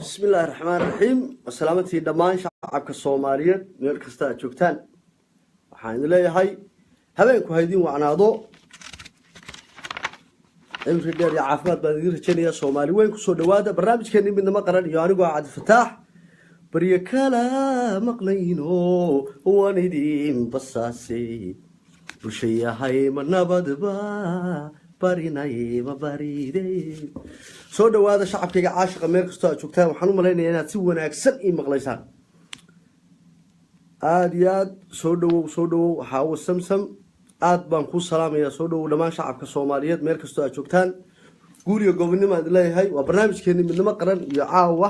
Bismi illaahi raxmaan raxiim. Wasalaamantii dhammaan shacabka Soomaaliyeed meel kasta aad joogtaan, waxaan idin leeyahay habeenku ha idiin wacnaado, cimri dheer iyo caafimaad baan idiin rajaynayaa. Soomaali weyn, kusoo dhawaada barnaamijkeeni Midnimo Qaran iyo anigoo Cabdifataax. Baryo kala maqlayno waan idin basaasay, bulshayahay ma nabadba, barinay ma baride. Soo dhawaada shacabkayga caashiqa meel kastoo aad joogtaan. Waxaan u malaynayaa inaad si wanaagsan ii maqlaysaan aada iyo aad. Soo dhawow, soo dhawow Xaawo Samsam, aad baan kuu salaamayaa. Soo dhawow dhammaan shacabka Soomaaliyeed meel kastoo aad joogtaan. Guul iyo gobonnimo aan idin leeyahay. Waa barnaamijkeeni Midnimo Qaran iyo caawa.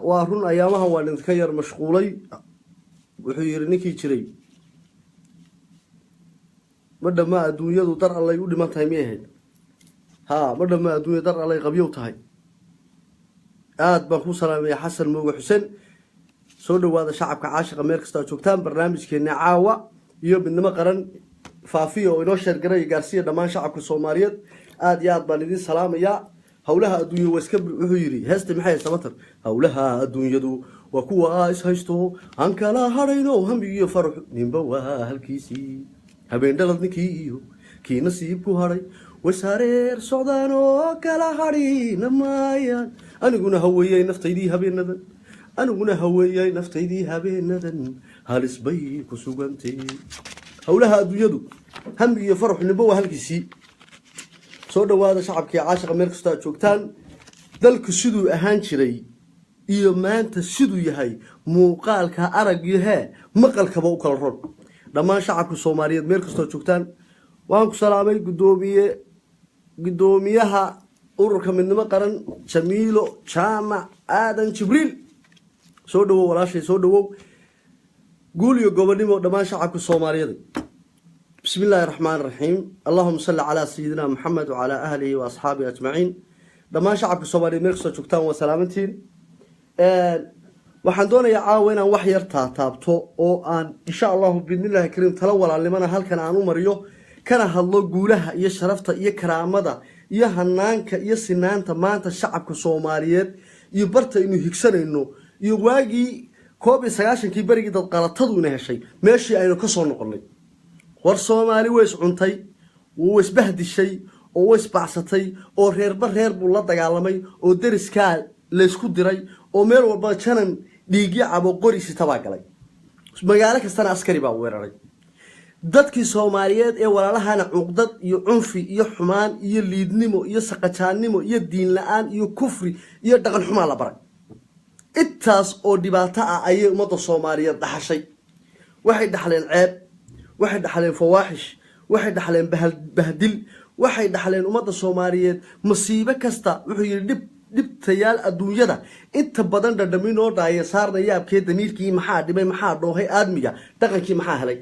Waa run, ayaamahan waan idinka yar mashquulay. Wuxuu yiri ninkii jiray, "Ma dhamma adduunyadu dar allay u dhiman tahay." Miyay ahayd? Ha, ma dhamma adduunya dar allay qabyow tahay. Aada baan kuu salaamaya, Xasan Mooge Xuseen. Soo dhawaada shacabka caashiqa meel kastoo aad joogtaan. Barnaamijkeena caawa iyo Midnimo Qaran faafiya oo inoo share gareeya, gaarsiiya dhammaan shacabka Soomaaliyeed. Aada iyo aad baan idin salaamayaa. Howlaha adduunya waa iska, wuxuu yidhi heesta maxay Samatar, "Howlaha adduunyadu waa kuwa is haysto, aan kala hadhayno, hamigiyo faraxu ninba waa halkiisii. Habeen dhalad ninkii iyo kii nasiibku hadhay washareer socdaan oo kala hadhina maayaan. Aniguna haweeyay naftaydii habeenadan, aniguna haweeyay naftaydii habeenadan, halis bay ku sugantay." Howlaha adduunyadu, hamigiyo faraxu ninba waa halkiisii. Soo dhawaada shacabkii caashiqa meel kastoo aad joogtaan. Dalku siduu ahaan jiray iyo maanta siduu yahay, muuqaalka arag iyo hee maqalkaba u kala ron. Dhammaan shacabka Soomaaliyeed meel kastoo joogtaan waan ku salaamay. Gudoomiye, guddoomiyaha ururka Midnimo Qaran, Jamiilo Jaamac Aadan Jibriil, soo dhawow walaashay, soo dhawow. Guul iyo gobonimo dhammaan shacabka Soomaaliyeed. Bismi illaahi raxmaan raxiim. Allahuma salli calaa sayidina Maxamed wacalaa ahlihi wa asxaabihi ajmaciin. Dhammaan shacabka Soomaaliyeed meel kastoo joogtaan waa salaamantiin. Waxaan doonayaa caawa inaan wax yar taataabto oo aan insha Allahu biidnillahi kariim talo walaalnimana halkan aan u mariyo, kana hadlo guulaha iyo sharafta iyo karaamada iyo hanaanka iyo sinaanta maanta shacabka Soomaaliyeed iyo barta aynu higsanayno, iyo waagii 91-kii berigii dadqalatadu ina heshay meeshii aynu ka soo noqonnay. War Soomaali way is cuntay, way isbahdishay oo way isbacsatay, oo reerba reer buu la dagaalamay, oo deriskaa laysku diray, oo meel walba janan dhiigyo cabo qori sitabaa galay, magaalo kastana askari baa weeraray. Dadkii Soomaaliyeed ee walaalahana cuqdad iyo cunfi iyo xumaan iyo liidnimo iyo saqajaannimo iyo diin la-aan iyo kufri iyo dhaqan xumaa la baray. Intaas oo dhibaato ah ayay ummadda Soomaaliyeed dhaxashay. Waxay dhaxleen ceeb, waxay dhaxleen fawaaxish, waxay dhaxleen bahdil, waxay dhaxleen ummadda Soomaaliyeed masiibo kasta. Wuxuu yidhi, "Dhib dhibtayaal adduunyada inta badan dhadhaminoo dhaaya saarna yaabkee, damiirkii maxaa dhibay, maxaa dhoohay aadmiga, dhaqankii maxaa helay?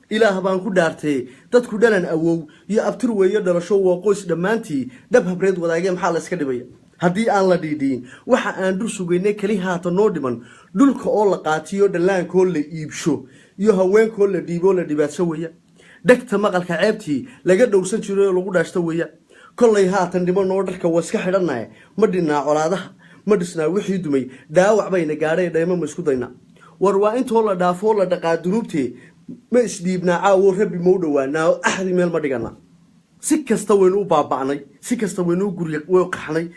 Ilaah baan ku dhaartay, dadku dhalan awow iyo abtir weeye, dhalasho waa qoys dhammaantii, dhab habreed wadaagee, maxaa la iska dhibaya haddii aan la dhiidhiyin? Waxa aan dhul sugaynay keli haata noo dhiman, dhulka oo la qaatiyo, dhallaankoo la iibsho iyo haweenkoo la dhiiboo la dhibaadsho weeya. Dhegta maqalka ceebtii laga dhowrsan jiray oo lagu dhaashto weeya. Kollay haatan dhimanoo dharka waa iska xidhannaye, ma dhinnaa colaadaha, ma dhisnaa wixii dumay? Dhaawac bayna gaadhay, dhaymo ma isku daynaa? War waa intoo la dhaafoo la dhaqaa dunuubtee, ma isdhiibnaa caawo? Rabbi mau dhowaanaa? Axdi meel ma dhiganaa? Si kasta waynu u baaba'nay, si kasta waynu u gurya way qaxnay.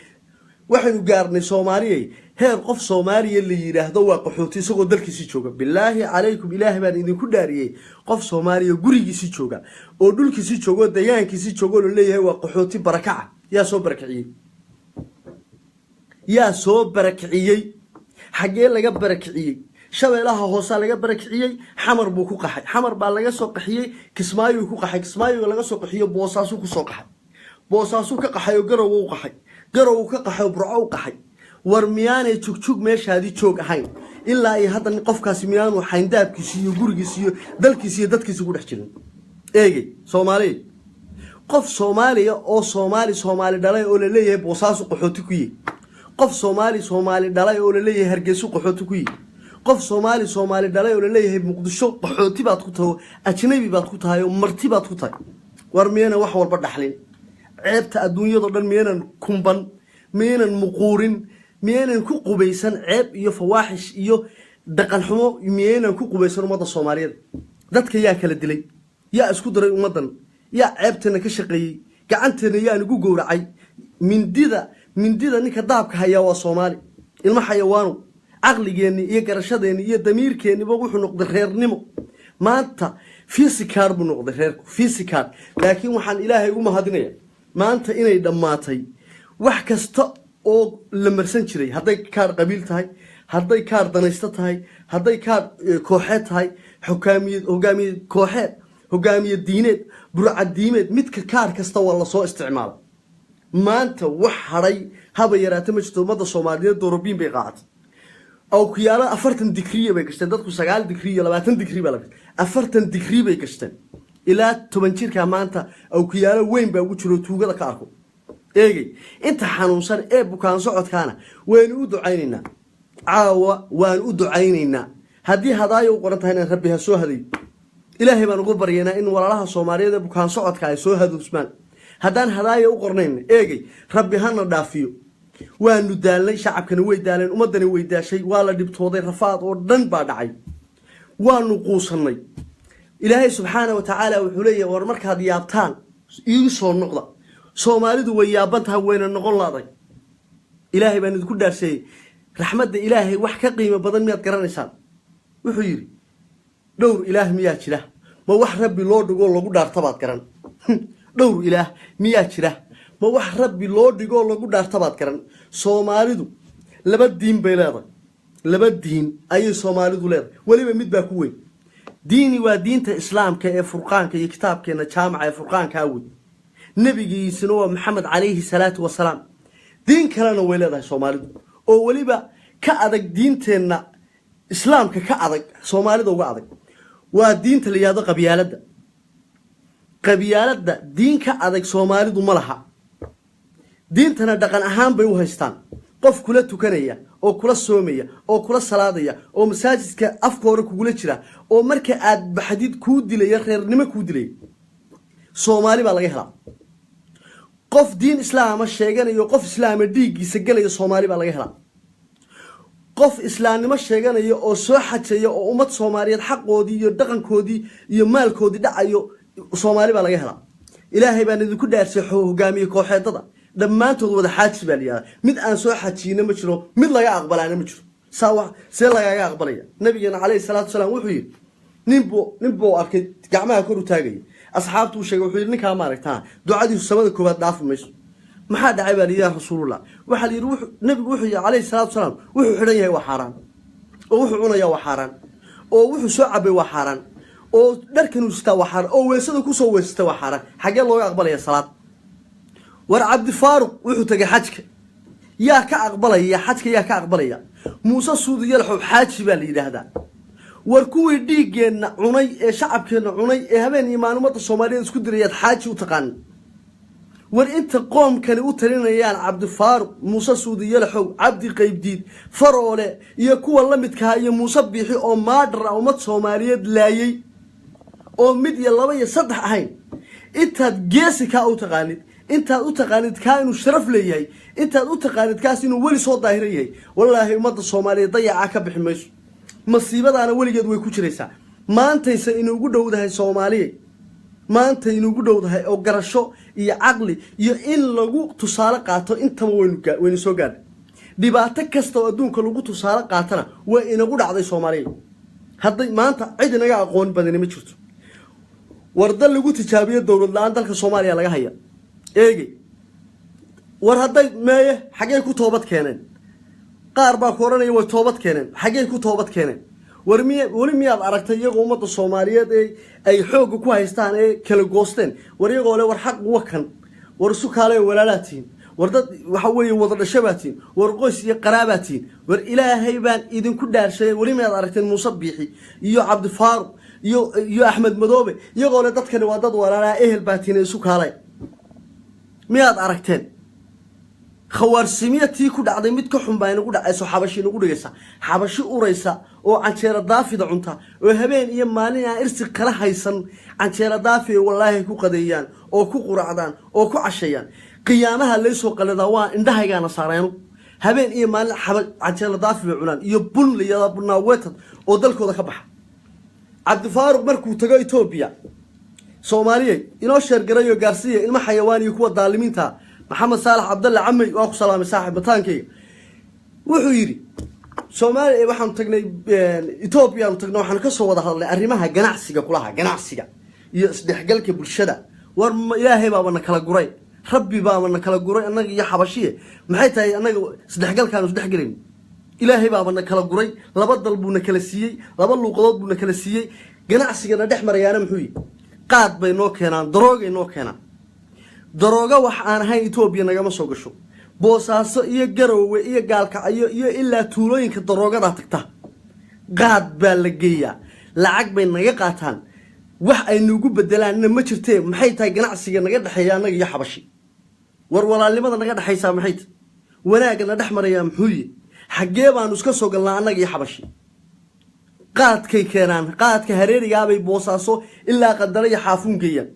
Waxaynu gaarnay Soomaaliyay heer qof Soomaaliya la yidhaahdo waa qaxooti isagoo dalkiisii jooga. Bilaahi calaykum, Ilaahay baan idinku dhaariyey, qof Soomaaliya gurigiisii jooga oo dhulkiisii jooga oo deegaankiisii jooga oo laleeyahay waa qaxooti barakaca, yaa soo barakiciyey? Yaa soo barakiciyey? Xaggee laga barakiciyey? Shabeelaha hoosaa laga barakiciyey, Xamar buu ku qaxay. Xamar baa laga soo qaxiyey, Kismaayuu ku qaxay. Kismaayo laga soo qaxiyo, Boosaasuu kusoo qaxay. Boosaasuu ka qaxay oo Garow u qaxay. Garow ka qaxay oo Burco u qaxay. War miyaanay jugjug meeshaadii joog ahayn? Ilaa iyo hadda qofkaasi miyaanu xayndaabkiisi iyo gurigiisi iyo dalkiisi iyo dadkiisi ku dhex jirin? Eegey Soomaaliya, qof Soomaaliya oo Soomaali Soomaali dhalay oo laleeyahay Boosaasu qaxooti ku yihi, qof Soomaali Soomaali dhalay oo laleeyahay Hargeysu qaxooti ku yihi, qof Soomaali Soomaali dhalay oo laleeyahay Muqdisho qaxooti baad ku tahay, ajnabi baad ku tahay oo marti baad ku tahay. War miyaynan wax walba dhaxlin? Ceebta adduunyadao dhan miyaynan kumban? Miyaynan muquurin? Miyaynan ku qubaysan ceeb iyo fawaaxish iyo dhaqan xumo? Miyaynan ku qubaysan ummadda Soomaaliyeed? Dadka yaa kala dilay? Yaa isku diray ummaddan? Yaa ceebteena ka shaqeeyey? Gacanteena yaa nagu gowracay? Mindida, mindida ninka daabka hayaa waa Soomaali. Ilmo xayawaano, caqligeenni iyo garashadeenni iyo damiirkeenniba wuxuu noqday reernimo. Maanta physical buu noqday reerku, physical. Laakiin waxaan Ilaahay ugu mahadinaya maanta inay dhammaatay wax kasta oo la marsan jiray, hadday kaar qabiil tahay, hadday kaar danaysto tahay, hadday kaar kooxeed tahay, hogaamiye, hogaamiye kooxeed, hogaamiye diineed, burcad diimeed, midka kaar kasta waa lasoo isticmaala. Maanta wax hadhay haba yaraata ma jirto. Ummadda Soomaaliyeed doorobiin bay qaadatay, awkiyaalo 40 digriya bay gashteen. Dadku 9 digri iyo 20 digri baa la gashtay, 40 digri bay gashteen. Ilaa 10 jirkaa maanta awkiyaalo weyn baa ugu jiro, tuugada ka arko. Eegey, inta xanuunsan ee bukaan socodkaana waynu u ducaynaynaa. Caawa waan u ducaynaynaa. Haddii hadaayo u qoran tahayna, Rabbi ha soo hadayo. Ilaahay baan ugu baryaynaa in walaalaha Soomaaliyeed ee bukaan socodka ay soo hadoosmaan. Haddaan hadaaya u qornayn, eegey, Rabbi hana dhaafiyo. Waanu daalnay, shacabkana way daaleen, ummaddani way daashay, waa la dhibtooday, rafaad oo dhan baa dhacay, waanu quusannay. Ilaahay subxaana wa tacaala wuxuu leeyahay: war markaad yaabtaan iigu soo noqda. Soomaalidu way yaaban tahay, wayna noqon laaday. Ilaahay baan idinku dhaarseeyey, raxmadda Ilaahay wax ka qiimo badan miyaad garanaysaan? Wuxuu yidhi: dhowr ilaah miyaa jira? Ma wax Rabbi loo dhigoo lagu dhaarta baad garan? Dhowr ilaah miyaa jira? Ma wax Rabbi loo dhigoo lagu dhaarta baad garan? Soomaalidu laba diin bay leedahay, laba diin ayay Soomaalidu leedahay. Weliba mid baa ku weyn. Diini waa diinta Islaamka ee Furqaanka iyo kitaabkeena jaamaca ee Furqaanka awey, nebigiisuna waa Maxamed calayhi salaatu wasalaam. Diin kalena way leedahay Soomaalidu, oo weliba ka adag diinteenna Islaamka, ka adag, Soomaalida uga adag, waa diinta la yihahdo qabyaaladda. Qabyaaladda diin ka adag Soomaalidu ma laha. Diintana dhaqan ahaan bay u haystaan. Qof kula tukanaya oo kula soomaya oo kula salaadaya oo masaajidka afka hore kugula jira oo marka aad baxdid kuu dilaya, reernimo kuu dilaya, Soomaali baa laga helaa. Qof diin Islaama sheeganayo, qof Islaama dhiiggiisa gelaya, Soomaali baa laga helaa. Qof islaamnimo sheeganaya oo soo xajaya oo ummad Soomaaliyeed xaqoodii iyo dhaqankoodii iyo maalkoodii dhacayo, Soomaali baa laga helaa. Ilaahay baan idinku dhaarsay, hogaamiye kooxeedada dhammaantood wada xaaji baa la yihahdaa. Mid aan soo xajiyina ma jiro, mid laga aqbalaana ma jiro. Saa wa see lagaaga aqbalaya? Nabigeena calayhi salaatu wasalaam wuxuu yidhi: ninbuu arkay gacmaha kor u taagaya. Asxaabtu u sheegay, wuxuu yidhi: ninkaa maaragtaa ducadiisu samada koowaad dhaafi mayso. Maxaa dhacay baa layidhi, yaa Rasuulullah? Waxaa la yidhi, nabigu wuxuu yidhi calayhi salaatu wasalaam: wuxuu xidhan yahay waa xaaraan, oo wuxuu cunayaa waa xaaraan, oo wuxuu soo cabay waa xaaraan, oo dharkanuu sitaa waa xaaraan, oo weysada kusoo weysata waa xaaraan. Xaggee looga aqbalaya salaad? War Cabdifaaruq wuxuu tegay xajka, yaa ka aqbalaya xajka? Yaa ka aqbalaya? Muuse Suudiyalaxow xaaji baa la yidhaahdaa. War kuwii dhiiggeenna cunay ee shacabkeenna cunay ee habeen iyo maalin ummadda Soomaaliyeed isku dirayaad xaaji u taqaanin. War inta qoomkani u talinayaan, Cabdifaaruq, Muuse Suudiyalaxow, Cabdi Qaybdiid, Faroole iyo kuwa la midkaha iyo Muuse Biixi oo maadhar ah, ummad Soomaaliyeed laayay oo mid iyo laba iyo saddex ahayn, intaad geesi kaa u taqaanid, intaad u taqaanid kaa inuu sharaf leeyahay, intaad u taqaanid kaas inuu weli soo daahira yahay, wallaahi ummadda Soomaaliyeed dayacaa ka bixi mayso. Masiibadaana weligeed way ku jiraysaa. Maantayse inuugu dhowdahay Soomaaliya, maanta inuugu dhowdahay oo garasho iyo caqli iyo in lagu tusaale qaato intaba waynu soo gaadhay. Dhibaato kasta oo adduunka lagu tusaale qaatana way inagu dhacday Soomaaliya. Hadday maanta cid inaga aqoon badani ma jirto. War dal lagu tijaabiyo dowlad la-aan dalka Soomaaliya laga haya. Eegey, war hadday meeye, xaggey ku toobad keeneen? Qaar baa ku odhanaya way toobad keeneen. Xaggey ku toobad keeneen? War miy weli miyaad aragtay iyagoo ummadda Soomaaliyeed ee ay xoogga ku haystaan ee kala goosteen, war iyagoo le: war xaq wa kan, war isu kaale, walaalaa tihiin, war dad waxa weeye wada dhasho baa tihiin, war qoys iyo qaraabaa tihiin? War Ilaahay baan idinku dhaarshay, weli miyaad aragteen Muuse Biixi iyo Cabdifaaruq iyo Axmed Madoobe iyagoo le: dadkani waa dad walaalaa, ehel baa tihiin, isu kaalay? Miyaad aragteen? Khawaarsimiya tii ku dhacday mid ka xun baa inagu dhacayso. Xabashi inagu dhigaysa, xabashi uraysa oo canjeero daafida cunta oo habeen iyo maalin aan irsi kala haysan, canjeero daafi ay wallaahi ku qadeeyaan oo ku quracdaan oo ku casheeyaan. Qiyaamaha laysoo qaladaa waa indhahaygaana saareeno. Habeen iyo maalin canjeelo daafi bay cunaan iyo bun layada bunaaweetad oo dalkooda ka baxa. Cabdifaaruq markuu tago Etoobiya, Soomaaliyey inoo sheergarayo gaarsiiya ilma xayawaan iyo kuwa daalimiinta. Maxamed Saalax Cabdalle Camey, waa ku salaamay saaxib mataankayga. Wuxuu yidhi Soomaaliya waxaanu tagnay, Etoobiyaanu tagnay, waxaanu kasoo wada hadalnay arrimaha ganacsiga, kulaha ganacsiga iyo isdhexgalka bulshada. War Ilaahay baaba na kala guray, Rabbi baaba na kala guray annaga iyo Xabashiye. Maxay tahay annaga isdhexgalkaanu isdhexgelayn? Ilaahay baaba na kala guray, laba dal buu na kala siiyey, laba luuqadood buu na kala siiyey. Ganacsigana dhex marayaana muxuu yihi? Qaad bay noo keenaan, daroogay noo keenaan. Darooga wax aan ahayn Etoobiya nagama soo gasho. Boosaaso iyo Garowe iyo Gaalkacyo iyo ilaa tuulooyinka daroogadaa tagta, qaad baa la geeyaa, lacag bay naga qaataan, wax ay nagu bedelaanna ma jirtee. Maxay tahay ganacsiga naga dhexeeya annaga iyo Xabashi? War walaalnimada naga dhexaysaa maxay tahay? Wanaagga na dhex marayaa muxuu yihi? Xaggee baanu iska soo galnaa annaga iyo Xabashi? Qaadkay keenaan, qaadka hareerigaabay Boosaaso ilaa Qandare iyo Xaafuun geeyaan.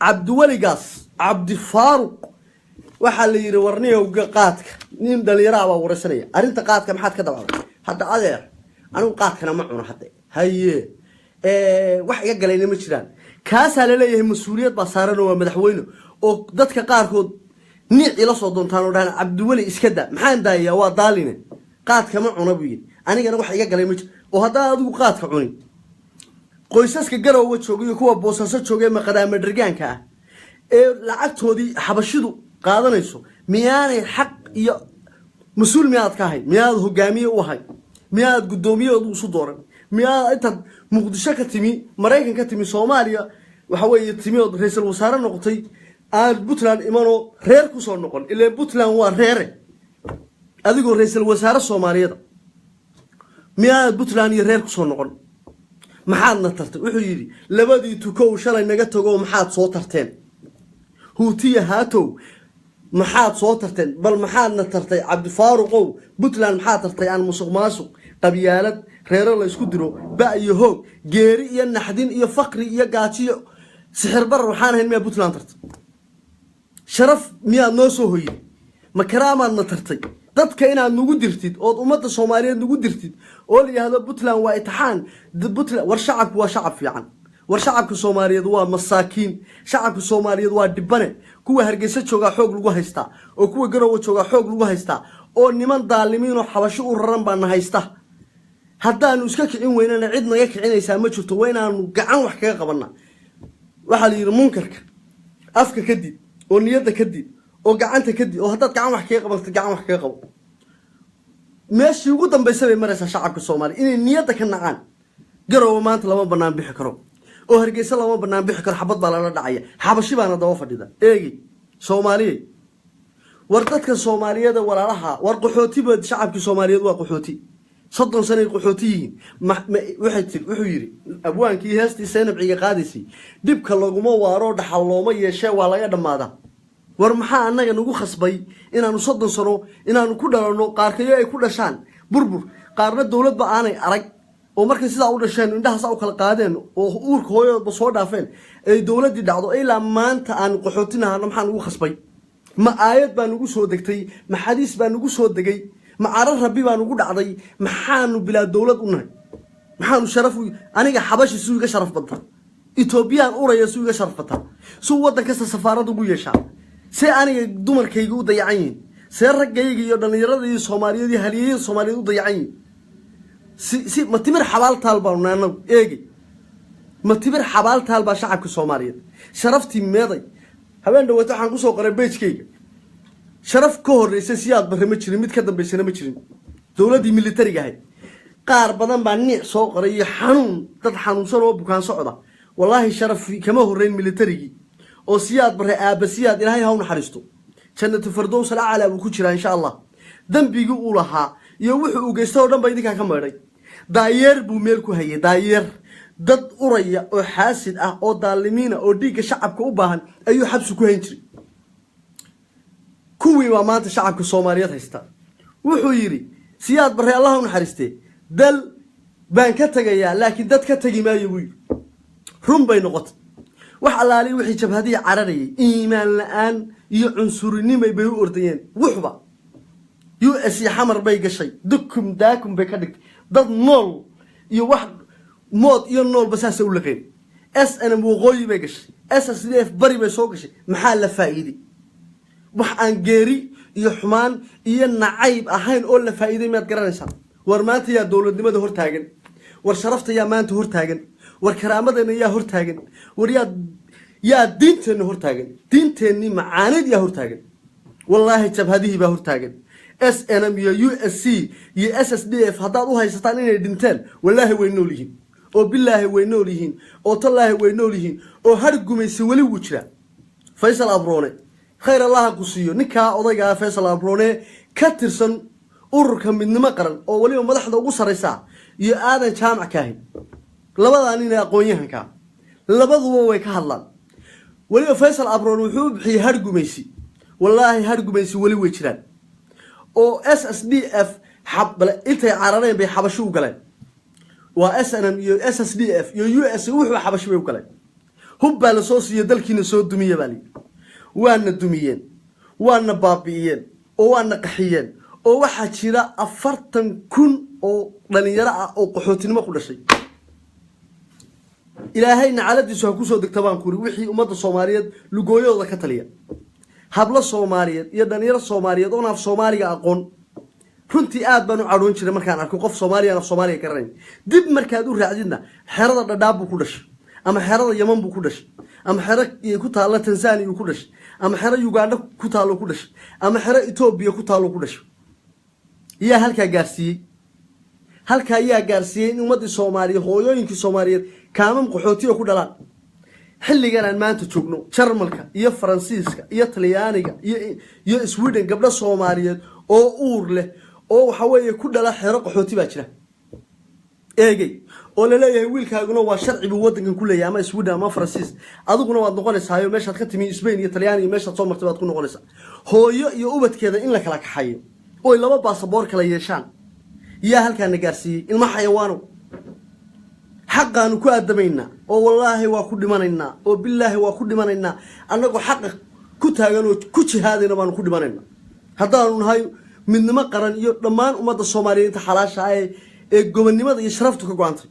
Cabdiweligaas Cabdifaaruq waxaa la yidhi warniyowga qaadka, nin dhalinyaraha baa waraysanaya arrinta qaadka, maxaad ka dabacday? Hadda adeer, anigu qaadkana ma cuno, hadde haye wax iga galayna ma jiraan. Kaasaa laleeyahay mas-uuliyad baa saaran oo waa madaxweyne, oo dadka qaarkood niic ila soo doontaan oo dhahaan Cabdiweli iska daa. Maxaan daayayaa? Waa daaline, qaadka ma cuna buu yidhi, anigana wax iga galay ma jiro. Oo haddaan adigu qaadka cunin, qoysaska Garowga jooga iyo kuwa Boosaaso jooga ee maqadaama dhergaanka ah ee lacagtoodii Xabashidu qaadanayso, miyaanay xaq iyo mas-uul miyaad ka ahayn? Miyaad hogaamiye u ahayn? Miyaad guddoomiye isu dooran? Miyaad intaad Muqdisho ka timi, Maraykan ka timi, Soomaaliya waxa weeye timi ood ra-iisul wasaare noqotay, aad Puntland imanoo reer kusoo noqon? Ilaan Puntland waa reere. Adigoo ra-iisul wasaare Soomaaliyada miyaad Puntland iyo reer kusoo noqon? Maxaadna tartay? Wuxuu yidhi labadii tukow shalay naga tago, maxaad soo tarteen? Huutiya haatow, maxaad soo tarteen? Bal maxaadna tartay Cabdifaaruqow? Puntland maxaad tartay? Aan musuq maasuq, qabyaalad, reero la isku diro, ba iyo hoog, geeri iyo naxdin iyo faqri iyo gaajiyo sixir barar waxaan ahayn miyaa Puntland tartay? Sharaf miyaad noo soo hoyday? Ma karaamaadna tartay? Dadka inaad nagu dirtid ood ummadda Soomaaliyeed nagu dirtid oo la yidhaahdo Puntland waa itixaan Puntland. War shacabku waa shacab fiican, war shacabka Soomaaliyeed waa masaakiin, shacabka Soomaaliyeed waa dhibane. Kuwa Hargeysa joogaa xoog lagu haystaa, oo kuwa Garowe joogaa xoog lagu haystaa, oo niman daalimiinoo Xabasho u raran baana haysta. Haddaanu iska kicin weynana cid naga kicinaysaa ma jirto, waa inaanu gacan wax kaga qabana. Waxaa la yidhi munkarka afka kadib oo niyadda kadib oo gacanta kadib, oo haddaad gacan wax kaga qabato, gacan wax kaga qabo. Meeshii ugu dambaysa bay maraysaa shacabka Soomaaliya inay niyadda ka nacaan. Garowe maanta lama banaan bixi karo, oo Hargeysa lama banaan bixi karo, xabad baa lala dhacaya, Xabashi baana daba fadhida. Eegi Soomaaliyey, war dadka Soomaaliyeed walaalaha, war qaxooti ba shacabkii Soomaaliyeed waa qaxooti, 30 sanay qaxooti yihiin. Waxay tiri, wuxuu yidhi abwaankii heestii Seynabciga qaadaysay, dhibka laguma waaro, dhaxal looma yeeshee, waa laga dhammaadaa. War maxaa annaga nagu khasbay inaanu 30 sano inaanu ku dhalanno, qaarkayo ay ku dhashaan burbur, qaarna dowladba aanay arag, oo markay sidaa u dhasheen indhahaasa u kala qaadeen oo uurka hooyadoodba soo dhaafeen ay dowladdii dhacdo, ilaa maanta aanu qaxootinahano? Maxaa nagu khasbay? Ma aayad baa nagu soo degtay? Ma xadiis baa nagu soo degay? Ma caro Rabbi baa nagu dhacday? Maxaanu bilaa dowlad u nahay? Maxaanu sharaf u aniga Xabashi suu iga sharaf badtaa, Etoobiyaan uraya suu iga sharaf bataa, suu waddan kasta safaarad ugu yeeshaa? See aniga dumarkayga u dayacan yihin? See raggayga iyo dhallinyarada iyo Soomaaliyeed iyo halyeeyada Soomaaliyeed u dayacan yihin? Si si ma timir xabaal taal baanu nahay annagu? Eegi, ma timir xabaal taal baa shacabka Soomaaliyeed? Sharaftii meeday? Habeen dhaweeto waxaan kusoo qoray page-kayga, sharaf ka horreysa Siyaad Barre ma jirin, mid ka dambaysana ma jirin, dowladdii militariga ahayd. Qaar badan baa niic soo qoray iyo xanuun, dad xanuunsan oo bukaan socda. Wallaahi sharaf kama horreyn militarigii oo Siyaad Barre aabba Siyaad, Ilaahay ha u naxariisto, Jannatu Fardows al aclaa buu ku jiraa insha Allah. Dembigii uu lahaa iyo wuxuu uu geystay oo dhan ba idinkaa ka maydhay. Daayeer buu meel ku hayay, daayeer dad uraya oo xaasid ah oo daalimiina oo dhiigga shacabka u baahan ayuu xabsi ku hayn jiray. Kuwii baa maanta shacabka Soomaaliyeed haysta. Wuxuu yidhi Siyaad Barre, Allah u naxariistee, dal baan ka tegayaa laakiin dad ka tegi maayo buu yidhi. Run bay noqotay. Wax allaalihi wixii jabhadihii cararayay iimaan la-aan iyo cunsurinimay bay u ordayeen. Wuxba U S Xamar bay gashay, dukum daakum bay ka dhigtay. Dad nool iyo wax mood iyo noolba saasay u laqeen. SNM waqooyi bay gashay, SSDF bari bay soo gashay. Maxaa la faa'iiday? Wax aan geeri iyo xumaan iyo nacayb ahayn oo la faa'iiday miyaad garanaysaa? War maanta yaa dowladnimada hortaagan? War sharafta yaa maanta hortaagan? War karaamadeenna yaa hortaagan? War yaa diinteenna hortaagan? Diinteennii macaanid yaa hortaagan? Wallaahi jabhadihii baa hortaagan. SNM iyo USC iyo SSDF haddaad u haysataan inay dhinteen, wallaahi way nool yihiin, oo bilaahi way nool yihiin, oo tallaahi way nool yihiin, oo har gumaysi weli wuu jiraa. Faysal Abroone, khayr Allaha ku siiyo. Ninkaa odaygaa Faysal Abroone ka tirsan ururka Midnimo Qaran oo weliba madaxda ugu sarraysa, iyo Aadan Jaamac Kaahin, labadaa nin ee aqoon-yahankaa, labaduba way ka hadlaan. Weliba Faysal Abroone wuxuu u bixiyey har gumaysi. Wallaahi har gumaysi weli way jiraan, oo SSDF intay carareen bay xabasho u galeen. Waa SNM iyo SSDF iyo US, wuxuu xabasho bay u galeen. Hub baa lasoo siiyo, dalkiina soo dumiya baa layidhi. Waana dumiyeen, waana baabi'iyeen, oo waana qaxiyeen, oo waxaa jira 40,000 oo dhalinyaro ah oo qaxootinimo ku dhashay. Ilaahay nacaladiisu ha kusoo degta baan kuri wixii ummadda Soomaaliyeed lugooyadooda ka taliya. Hablo Soomaaliyeed iyo dhalinyaro Soomaaliyeed oon af Soomaaliga aqoon, runtii aad baan u cadhoon jiray markaan arko qof Soomaaliya af Soomaaliga garanayn. Dib markaad u raacdidna, xerada Dhadhaab buu ku dhashay, ama xerada Yaman buu ku dhashay, ama xero ku taalla Tanzania ku dhashay, ama xero Uganda ku taallo ku dhashay, ama xero Etoobiya ku taallo ku dhashay. Yaa halkaa gaarsiiyey? Halkaa yaa gaarsiiyey in ummaddii Soomaaliyeed, hooyooyinkii Soomaaliyeed kaamam qaxootiya ku dhalaan? Xilligan aan maanta joogno, Jarmalka iyo Faransiiska iyo Talyaaniga iyo Sweden gabdho Soomaaliyeed oo uur leh oo waxa weeye ku dhala xero qaxooti baa jira, eegey, oo laleeyahay wiilkaaguna waa sharci buu wadankan ku leeyahay, ama Sweden ama Faransiis, adiguna waad noqonaysaayo meeshaad ka timi Spain iyo Talyaani iyo meeshaad soo martay baad ku noqonaysaa. Hooyo iyo ubadkeeda in la kala kaxayo oy laba baasaboor kala yeeshaan, yaa halkaana gaarsiiyey? Ilma xayawaano, xaqaanu ku aadamaynaa, oo wallaahi waa ku dhimanaynaa, oo bilaahi waa ku dhimanaynaa. Annagoo xaqa ku taagan oo ku jihaadayna baanu ku dhimanaynaa, haddaanu nahay Midnimo Qaran iyo dhammaan ummadda Soomaaliyeed inta xalaasha ah ee gobonnimada iyo sharaftu ka go-antay.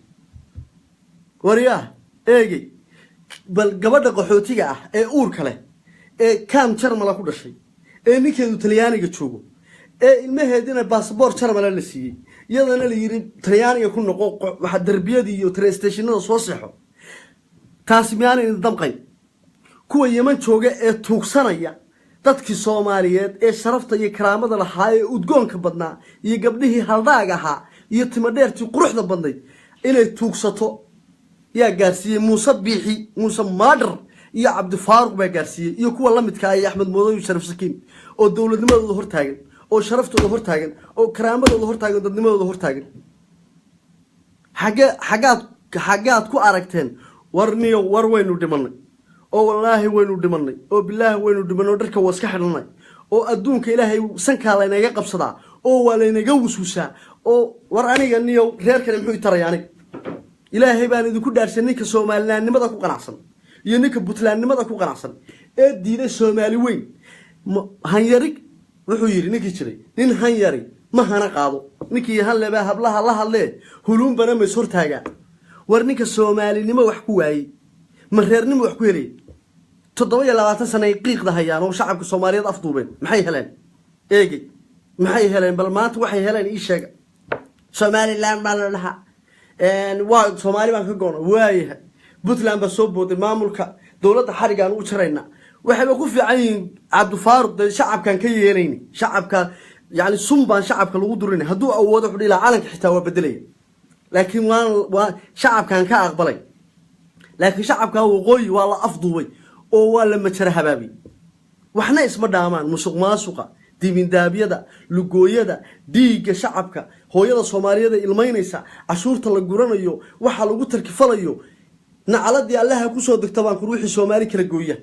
Waryaah, eegey, bal gabadha qaxootiga ah ee uurka leh ee kaam Jarmala ku dhashay, ee ninkeedu Talyaaniga joogo, ee ilmaheedina basaboor Jarmala la siiyey, iyadana la yidhi Talyaaniga ku noqo, waxa darbiyadii iyo train stationada soo seexo, taasi miyaanay idin damqayn? Kuwa Yeman jooga ee tuugsanaya dadkii Soomaaliyeed ee sharafta iyo karaamada lahaa ee udgoonka badnaa, iyo gabdhihii haldhaag ahaa iyo timadheertii quruxda badnayd inay tuugsato, yaa gaarsiiyey? Muuse Biixi, Muuse Maadhar iyo Cabdifaaruq baa gaarsiiyey, iyo kuwa la midka ah, iyo Axmed Moodoy, Sharaf Sakiin, oo dowladnimadooda hortaagan, oo sharaftooda hortaagan, oo karaamadooda hortaagan, oo dadnimadooda hortaagan. Xagge xaggaad ku aragteen? War niyo, war waynu dhimanay, oo wallaahi waynu dhimanay, oo bilaahi waynu dhimanay, oo dharka waa iska xidhanay, oo adduunka Ilaahay sankaa laynaga qabsadaa, oo waa laynaga wuswusaa. Oo war aniga niyow, reerkani muxuu i taraya aniga? Ilaahay baan idinku dhaarsan, ninka Soomalilaannimada ku qanacsan iyo ninka Puntlandnimada ku qanacsan ee diiday Soomaali weyn, hanyari wuxuu yidhi ninkii jiray, nin hanyari ma hana qaado, ninkii hanlebaa hablaha la hadlee, huluunbana ma is hortaagaa. War ninka Soomaalinimo wax ku waayey, ma reernimo wax ku helay? 27 sana ay qiiqda hayaan oo shacabka Soomaaliyeed afduubeen. Maxay heleen? Eegey, maxay heleen? Bal maanta waxay heleen ii sheega. Somaliland baa la dhahaa, waa Soomaali baan ka goona. Waayahay, Puntland baa soo booday, maamulka dowladda xarigaan u jaraynaa. Waxayba ku fiican yihiin Cabdifaaruq, dee shacabkaan ka yeelayni, shacabka yani sun baan shacabka lagu durinay. Hadduu awoodo wuxuu dhihi lahaa calanka xitaa waa bedelaya, laakiin waa shacabkaan ka aqbalay. Laakiin shacabka waqooyi waa la afduubay oo waa la majara habaabiyey. Waxna isma dhaamaan musuq maasuqa, dibindaabyada, lugooyada, dhiigga shacabka, hooyada Soomaaliyeed ee ilmaynaysa, cashuurta la guranayo, waxa lagu tarkifalayo. Nacaladii Allaha kusoo degta baan kur wixii Soomaali kala gooya,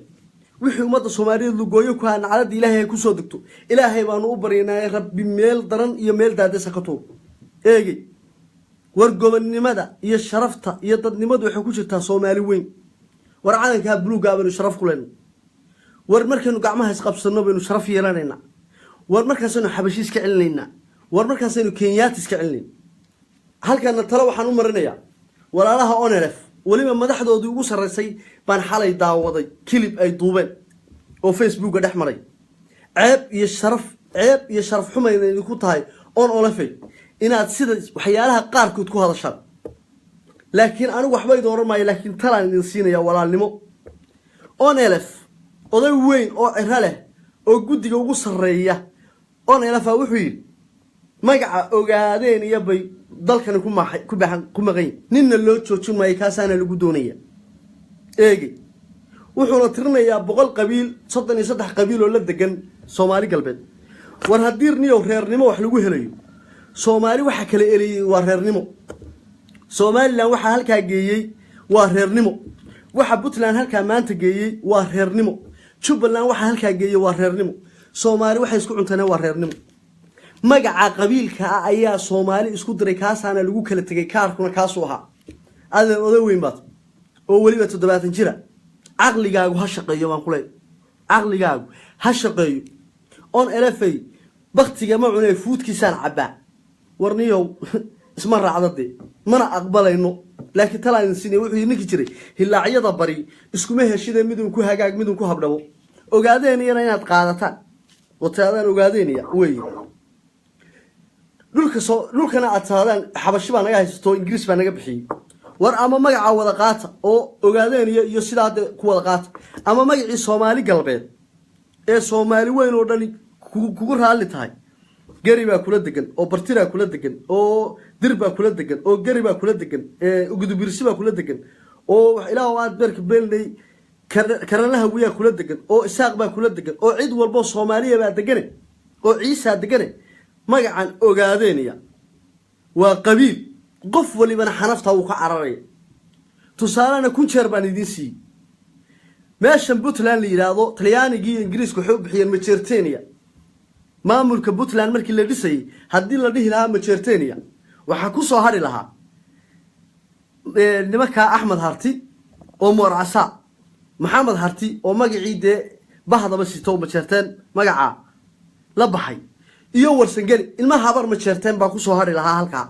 wixii ummadda Soomaaliyeed lugooyo ku haa, nacaladii Ilaahay ha kusoo degto. Ilaahay baanu u baryanaa, Rabbi meel daran iyo meel daadesa ka tuur. Eegey, war gobonnimada iyo sharafta iyo dadnimadu waxay ku jirtaa Soomaali weyn. War calankaa buluugaa baynu sharaf ku leenay. War markaynu gacmaha isqabsanno baynu sharaf yeelanaynaa. War markaasaynu Xabashi iska celinaynaa, war markaasaynu Kenyaati iska celinayna. Halkana tale waxaan u marinayaa walaalaha ONLF, weliba madaxdoodii ugu sarraysay baan xalay daawaday clip ay duubeen oo Facebooka dhex maray. Ceeb iyo sharaf, ceeb iyo sharaf xumayna idinku tahay ONLF-ey inaad sida waxyaalaha qaarkood ku hadashaan. Laakiin anigu waxba idin oran maayo, laakiin talaan idin siinaya walaalnimo. ONLF oday weyn oo ciro leh oo guddiga ugu sarreeya ONLF-a wuxuu yidhi magaca Ogaadeen iyo bay dalkani ku maaxay ku baxan ku maqan yihin, ninna loo joojin maayo, kaasaana lagu doonaya. Eegi, wuxuuna tirinayaa 100 qabiil, 33 qabiil oo la degan Soomaali Galbeed. War haddii niyow reernimo wax lagu helayo, Soomaali waxa kala eliyey waa reernimo. Somaliland waxaa halkaa geeyey waa reernimo. Waxa Puntland halkaa maanta geeyey waa reernimo. Jubbaland waxaa halkaa geeyey waa reernimo. Soomaali waxay isku cuntaneen waa reernimo. Magaca qabiilka ah ayaa Soomaali isku diray, kaasaana lagu kala tegay, kaarkuna kaasuu ahaa. Adeer, oday weyn baad oo weliba 70 jira, caqligaagu ha shaqeeyo baan kuley, caqligaagu ha shaqeeyo. ONLF-ay baktiga ma cunee, fuudkiisaan cabbaa. Warniyow, isma raacda dee, mana aqbalayno, laakiin talaan idin siinaya. Wuxuu ninkii jiray hilaacyada bari iskuma heshide, midun ku hagaag, midun ku habdhabo. Ogaadeeniyana inaad qaadataan oo taadaan Ogaadeenaya wey dhulka soo dhulkana aad taadaan Xabashi baa naga haysato, Ingiriis baa naga bixiyey. War ama magaca wada qaata oo Ogaadeenaya iyo sidaa de ku wada qaata, ama magacii Soomaali Galbeed ee Soomaali weyn oo dhani kugu raalli tahay. Geri baa kula degan, oo Bartiraa kula degan, oo Dir baa kula degan, oo Geri baa kula degan, Gudubirsi baa kula degan, oo ilaah aad beerka beenley Karanaha Wiyaa kula degan, oo Isaaq baa kula degan, oo cid walbo Soomaaliya baa degane, oo Ciisaa degane. Magacan Ogaadeenaya waa qabiil, qof walibana xanaftaa wuu ka cararaya. Tusaalena kun jeer baan idiin siiyey. Meeshan Puntland la yidhaahdo, Talyaanigii iyo Ingiriisku waxay u bixiyeen Majertenia. Maamulka Puntland markii la dhisayey, haddii la dhihi lahaa Majertenia, waxaa ku soo hadhi lahaa nimankaa Axmed Harti oo Moorcasa, Maxamed Harti oo magacii dee bahdaba sito Majeerteen magacaa la baxay, iyo Warsangeli. Ilmaha Habar Majeerteen baa kusoo hadhi lahaa halkaa.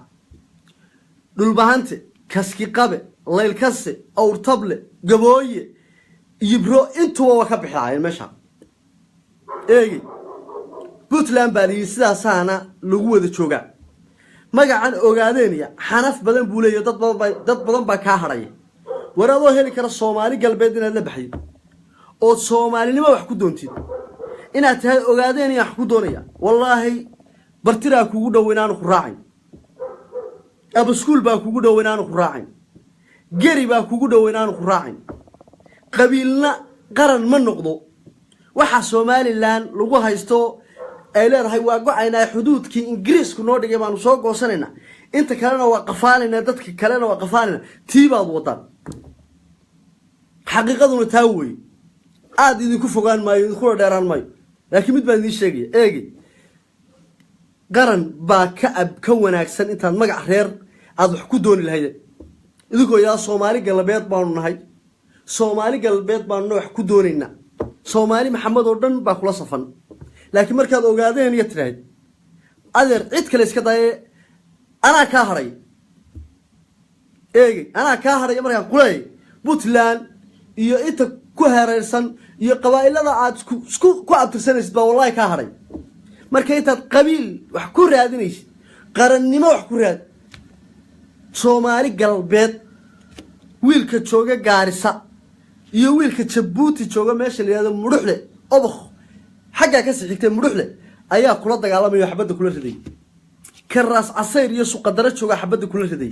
Dhulbahante, Kaski Qabe, Laylkase, Awrtable, Gabooye, Yibro, intuba waa ka bixi lahaayeen meesha. Eegi, Puntland baa layidhi, sidaasaana lagu wada joogaa. Magacan Ogaadeenaya xanaf badan buu leeyahy, dad badan baa kaa hadhaya. War adoo heli kara Soomaali Galbeed inaad la baxdid ood soomaalinimo wax ku doontid, inaad tahay Ogaadeenaya wax ku doonaya, wallaahi Bartiraa kugu dhow inaanu ku raacayn, Abaskuul baa kugu dhow inaanu ku raacayn, Geri baa kugu dhow inaanu ku raacayn. Qabiilna qaran ma noqdo. Waxa Somaliland lagu haysto ay leedahay waa go-aynaa, xuduudkii Ingiriisku noo dhigay baanu soo goosanaynaa, inta kalena waa qafaalaynaa, dadka kalena waa qafaalayna, tii baad wadaan. Xaqiiqaduna taa weeye. Aada idinku fogaan maayo, idinkuna dheeraan maayo, laakiin mid baan idiin sheegaya. Eegi, qaran baa ka ab ka wanaagsan intaad magac reer aada wax ku dooni lahaydeen. Idinkoo yaa Soomaali Galbeed baanu nahay, Soomaali Galbeed baanuna wax ku doonaynaa, Soomaali Maxamed oo dhan baa kula safan. Laakiin markaad Ogaadeen iyo tidhaahid, adeer cid kale iska daye, anaa kaa hadhay. Eegey, anaa kaa hadhay markaan kuleeyay Puntland iyo inta ku hereersan iyo qabaa'ilada aad isku ku abtirsanaysid baa wallahi kaa hadhay. Marka intaad qabiil wax ku raadinaysid, qarannimo wax ku raad. Soomaali Galbeed wiilka jooga Gaarisa iyo wiilka Jabuuti jooga meesha la yihahdo Mudhuxle, Obokh xaggaa kasii xigtay Mudhuxle, ayaa kula dagaalamaya, xabadda kula riday. Ka Raas Casayr iyo Suqadaro jooga xabadda kula riday.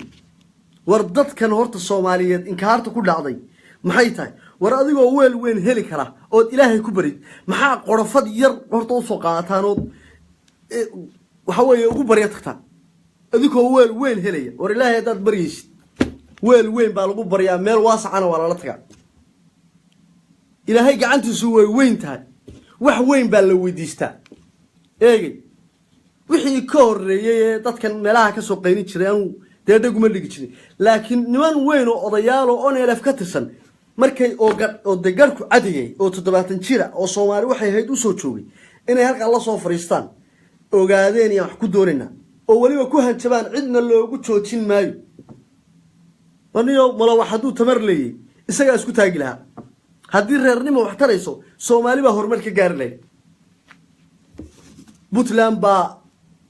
War dadkan horta Soomaaliyeed inkaarta ku dhacday maxay tahay? War adigoo weel weyn heli kara ood Ilaahay ku barid, maxaa qorofad yar horta usoo qaadataan ood waxa weeye ugu barya tagtaan adigoo weel weyn helaya? War Ilaahay haddaad baryaysid, weel weyn baa lagu baryaa, meel waasacana waa lala tagaa. Ilaahay gacantiisu way weyn tahay, wax weyn baa la weydiistaa. Eegey, wixii ka horreeyey ee dadkan meelaha kasoo qaynin jiray anuu dee dheguma dhigi jirin, laakiin niman weyn oo odayaal oo ONLF ka tirsan markay oo dee garhku cadayay oo 70 jira oo Soomaali waxay ahayd usoo joogay inay halkaa la soo fadhiistaan. Ogaadeen iyaan wax ku doonaynaa, oo weliba ku hanjabaan, cidna loogu joojin maayo. Maniyo Malawax hadduu tamar leeyey isagaa isku taagi lahaa. Haddii reernimo wax tarayso, Soomaali baa horumar ka gaari lahayd, Puntland baa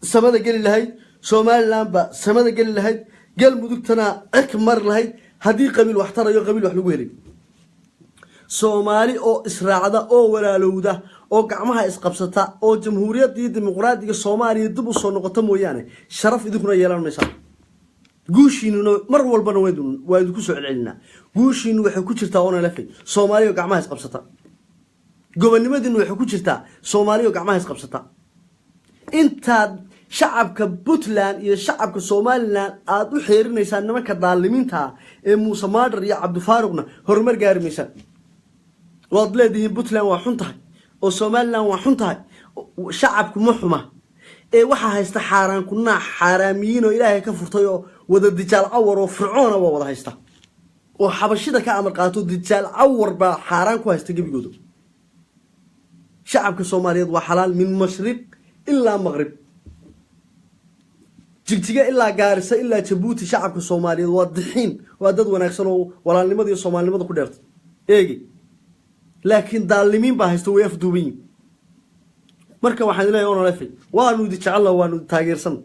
samada geli lahayd, Somaliland baa samada geli lahayd, Galmudugtana cirka mari lahayd, haddii qabiil wax tarayo, qabiil wax lagu helay. Soomaali oo israacda oo walaalowda oo gacmaha isqabsata oo jamhuuriyadda iyo dimuqraadiga Soomaaliya dib u soo noqoto mooyaane, sharaf idinkuna yeelan maysaa. Guushiinuna mar walbana waa idinku soo celcelinaa, guushiinu waxay ku jirtaa ONLF, Soomaaliya oo gacmaha isqabsata. Gobonnimadiinu waxay ku jirtaa Soomaaliya oo gacmaha isqabsata. Intaad shacabka Puntland iyo shacabka Somaliland aada u xeerinaysaan nimanka daalimiinta ee Muuse Maadhar iyo Cabdifaaruqna, horumar gaari maysaan. Waad leedihiin Puntland waa xun tahay oo Somaliland waa xun tahay. Shacabku ma xuma ee waxaa haysta xaaraan ku naax, xaaraamiyiin oo Ilaahay ka furtay oo wada dijaal cawar oo Fircoona waa wada haysta oo Xabashida ka amar qaato. Dijaal cawar baa xaaraan ku haysta gebigooda. Shacabka Soomaaliyeed waa xalaal min mashriq ilaa maqrib, Jigjiga ilaa Gaarisa ilaa Jabuuti. Shacabka Soomaaliyeed waa dixiin, waa dad wanaagsan oo walaalnimada iyo soomaalinimada ku dheertay. Eegi, laakiin daalimiin baa haysta, way afduuban yihin. Marka waxaan leeyahay ONLF, waanu idi jecella, waanu idi taageersan,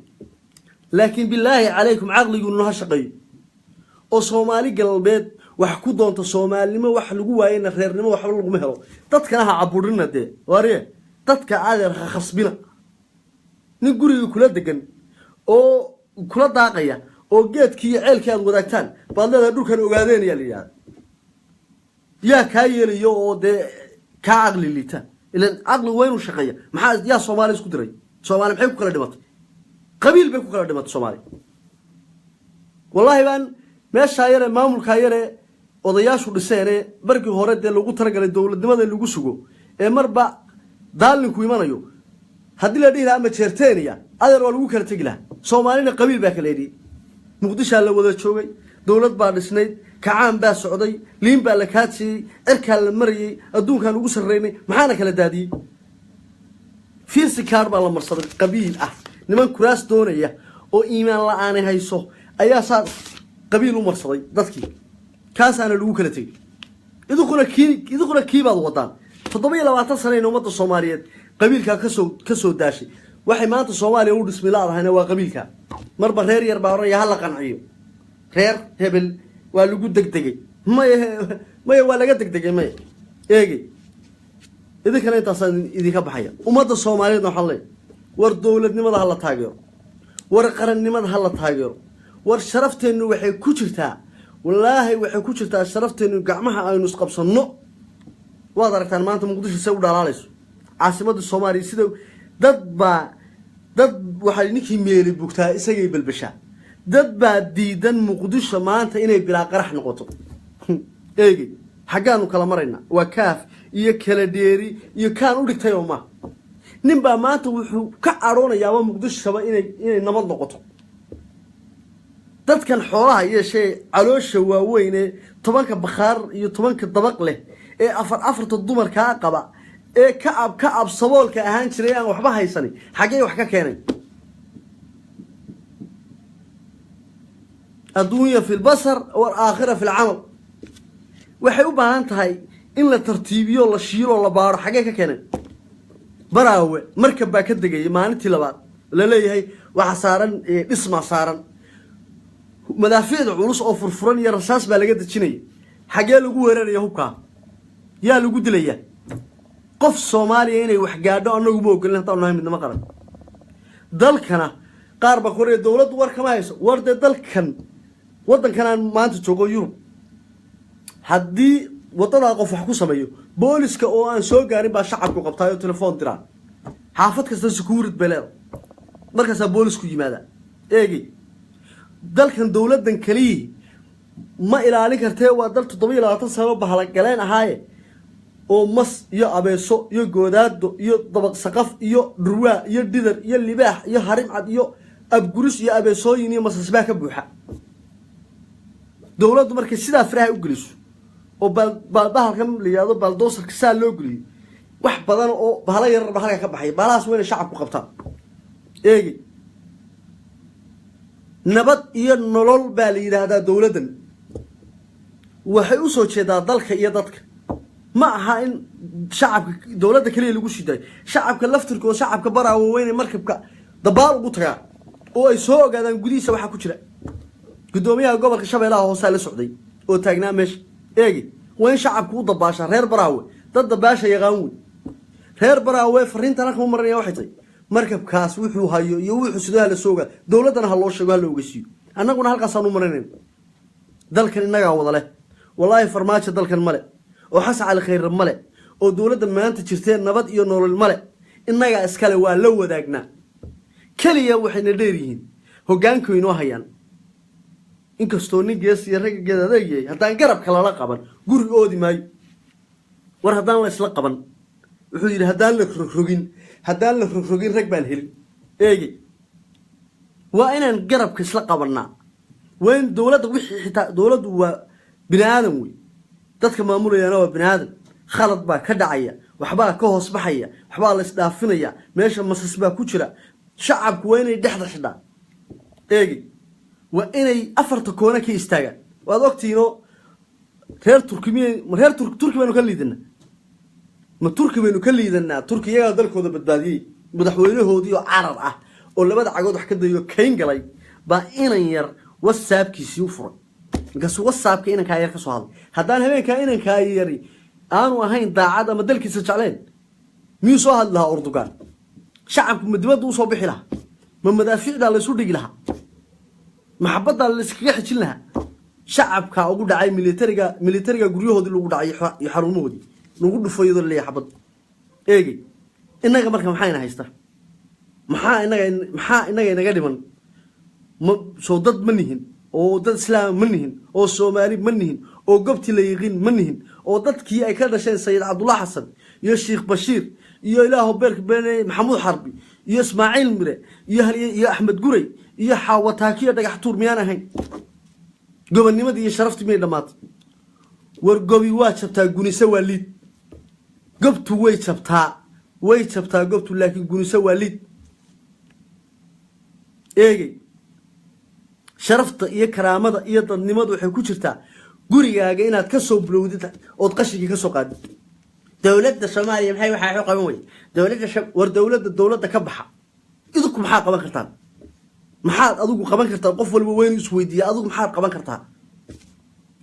laakiin bilaahi calaykum caqliguunu ha shaqeeyo oo Soomaali Galbeed wax ku doonto. Soomaalinimo wax lagu waayena, reernimo waxba laguma helo. Dadkana ha caburina dee, waariye dadka adeer ha khasbina. Nin guriga kula degan oo kula daaqaya oo geedkii iyo ceelkii aad wadaagtaan baad leedahay dhulkan Ogaadeen ayaa la yidhahda. Yaa kaa yeelayo oo dee kaa caqli liita? Ilan caqli waa inuu shaqeeya. Maxaa yaa Soomaali isku diray? Soomaali maxay ku kala dhimatay? Qabiil bay ku kala dhimatay Soomaali. Wallaahi baan meeshaa yare, maamulkaa yare odayaashu dhiseene markii hore dee lagu talagalay dowladnimada in lagu sugo ee marba daalinku imanayo, haddii la dhihi lahaa ama jeerteeniya adeer waa lagu kala tegi lahaa. Soomaalina qabiil baa kala edhiyey. Muqdishaa la wada joogay, dowlad baa dhisnayd, kacaan baa socday, liin baa la kaajiyey, cirkaa la marayey, adduunkaan ugu sarreynay. Maxaana kala daadiyey? Fiirsi kaar baa la marsaday qabiil ah. Niman kuraas doonaya oo iimaan la-aanay hayso ayaa saa qabiil u marsaday dadkii, kaasaana lagu kala tegey. Idinkuna kii baad wadaan. 27 sanayna ummadda Soomaaliyeed qabiilkaa kasoo daashay. Waxay maanta Soomaaliya u dhismi laadahayna waa qabiilka. Marba reer yar baa odhanaya hala qanciyo, reer hebel waa lagu degdegay. Maya, maya, waa laga degdegay, maya. Eegey, idinkana intaasaan idinka baxaya. Ummadda Soomaaliyeedna waxaan leeyahay, war dowladnimada ha la taageero, war qarannimada ha la taageero, war sharafteennu waxay ku jirtaa, wallaahi waxay ku jirtaa sharafteennu gacmaha aynu isqabsanno. Waad aragtaan maanta Muqdisho say u dhalaalayso, caasimadda Soomaaliya. Sida dad baa dad waxay ninkii meeli bugtaa isagay belbeshaa. Dad baa diidan Muqdisho maanta inay bilaa qarax noqoto. Eegey, xaggaanu kala maraynaa? Waa kaaf iyo kala dheeri iyo kaan u dhigtay oo ma nin baa maanta wuxuu ka cadhoonayaaba Muqdishoba inay nabad noqoto. Dadkan xoolaha yeeshee caloosha waaweyn ee 10-ka bakhaar iyo 10-ka dabaq leh ee afar afarta dumarkaa qaba ee ka ab saboolka ahaan jiray aan waxba haysanin, xaggee wax ka keenay? Adduunya fi lbasar wal aakhira fi lcamal. Waxay u baahan tahay in la tartiibiyo, la shiilo, la baaro. Xaggee ka keenay? Baraawe markab baa ka degayay maalintii labaad, la leeyahay waxaa saaran dhismaa saaran, madaafiicda culus oo furfuran iyo rasaas baa laga dejinaya. Xaggee lagu weeraraya hubkaa? Yaa lagu dilaya? Qof Soomaaliya inay wax gaadho annagu ma ogolin haddaan nahay Midnimo Qaran. Dalkana qaar baa koraya dowladdu war kama hayso. War dee dalkan, waddankan aan maanta joogo Yurub, haddii waddadaa qof wax ku sameeyo, booliska oo aan soo gaarin baa shacabku qabtaayoo telefoon diraan. Xaafad kasta secuurity bay leedahay, markaasaa boolisku yimaada. Eegey, dalkan dowladdan keliyii ma ilaalin kartee, waa dal 27 sano bahalagaleen ahaaye oo mas iyo abeeso iyo goodaado iyo dabaq saqaf iyo dhurwaa iyo dhidar iyo libaax iyo harimcad iyo abguris iyo abeesooyin iyo masasbaa ka buuxa. Dowladdu markay sidaa faraha u geliso oo bahalkan la yihahdo baaldoosarka saa loo geliyo, wax badan oo bahalo yararba halka ka baxay. Bahalahaas waa inay shacabku qabtaan. Eegi, nabad iyo nolol baa la yidhaahdaa. Dowladdan waxay u soo jeedaa dalka iyo dadka. Ma aha in shacabka dowladda keliya lagu shidayo, shacabka laftirkooda. Shacabka Baraawe waa inay markabka dabaal ugu tagaa oo ay soo ogaadaan gudihiisa waxaa ku jira. Guddoomiyaha gobolka Shabeellaha hoosaa la socday oo taagnaa meesha. Eegi, waa in shacabku u dabaashaa. Reer Baraawe dad dabaasha yaqaan wey. Reer Baraawe fariintan halkan u marinaya waxay tahay: markabkaas wuxuu hayo iyo wuxuu sidoo hala soo ogaa, dowladdana ha loo sheego, ha la ogeysiiyo. Annaguna halkaasaan u marinayna. Dalkan innagaa wada leh. Wallaahi Farmaajo dalkan male, oo Xasan Cali Khayre male, oo dowladda maanta jirtee nabad iyo nolol male. Innagaa iskale, waa la wadaagnaa. Keliya waxayna dheer yihiin hoggaanku inoo hayaan. Inkastoo nin gees iyo ragga geed adeeg yahay, haddaan garabka lala qaban guri oodi maayo. War haddaan la isla qaban, wuxuu yidhi, haddaan la rogrogin, haddaan la rogrogin rag baan helin. Eegi, waa inaan garabka isla qabannaa. Waa in dowladda wixii xitaa, dowladdu waa bini aadan wey, dadka maamulayaana waa bini aadan. Khalad baa ka dhacaya, waxbaa ka hoos baxaya, waxbaa la isdhaafinaya, meesha masas baa ku jira. Shacabku waa inay dhexda xidhaan. Eegi, waa inay afarta koona ka istaagaan. Waad ogtihiinoo reer Turki miy, reer Turki baynu ka liidanaa? Ma Turki baynu ka liidanaa? Turki iyagaa dalkooda badbaadiyey. Madaxweynahoodii oo carar ah oo labada cagood wax ka dayo kayn galay baa inan yar WhatsAppkiisii u furay. Markaasuu WhatsAppka inankaa yar ka soo hadlay. Haddaan habeenkaa inankaa yari aanu ahayn daacad ama dalkiisa jecleen, miyuu soo hadli lahaa Erdogan? Shacabku ma dibadda usoo bixi lahaa? Ma madaafiicdaa laysu dhigi lahaa? Maxabaddaa layskaga xijin lahaa? Shacabkaa ugu dhacay militariga, militariga guryahoodii lagu dhacay iyo xarumahoodii lagu dhufo iyadoo laleeyahay xabad. Eegi, innaga marka maxayna haysta? Maxaa inaga, maxaa inaga inaga dhiman? Ma soo dad ma nihin, oo dad islaam ma nihin, oo Soomaali ma nihin, oo gobtii la yiqiin ma nihin, oo dadkii ay ka dhasheen Sayid Cabdulla Xasan iyo Sheekh Bashiir iyo Ilaaho beerka bene Maxamuud Xarbi iyo Ismaaciil Mire iyo iyo Axmed Guray iyo Xaawataakiyo Dhagax Tuur miyaan ahayn? Gobonnimadii iyo sharaftii miyay dhammaatay? War gobi waa jabtaa, gunise waa liid. Gobtu way jabtaa, way jabtaa gobtu, laakiin gunise waa liid. Eegey, sharafta iyo karaamada iyo dadnimadu waxay ku jirtaa gurigaaga inaad ka soo bilowdid ood qashinkii ka soo qaadid. Dowladda Soomaaliya maxay waxaa u qaban weyday? Dowladda, war dowladda, dowladda ka baxa. Idinku maxaad qaban kartaan? Maxaad adigu qaban kartaa? Qof walba waynu isweydiiya, adigu maxaad qaban kartaa?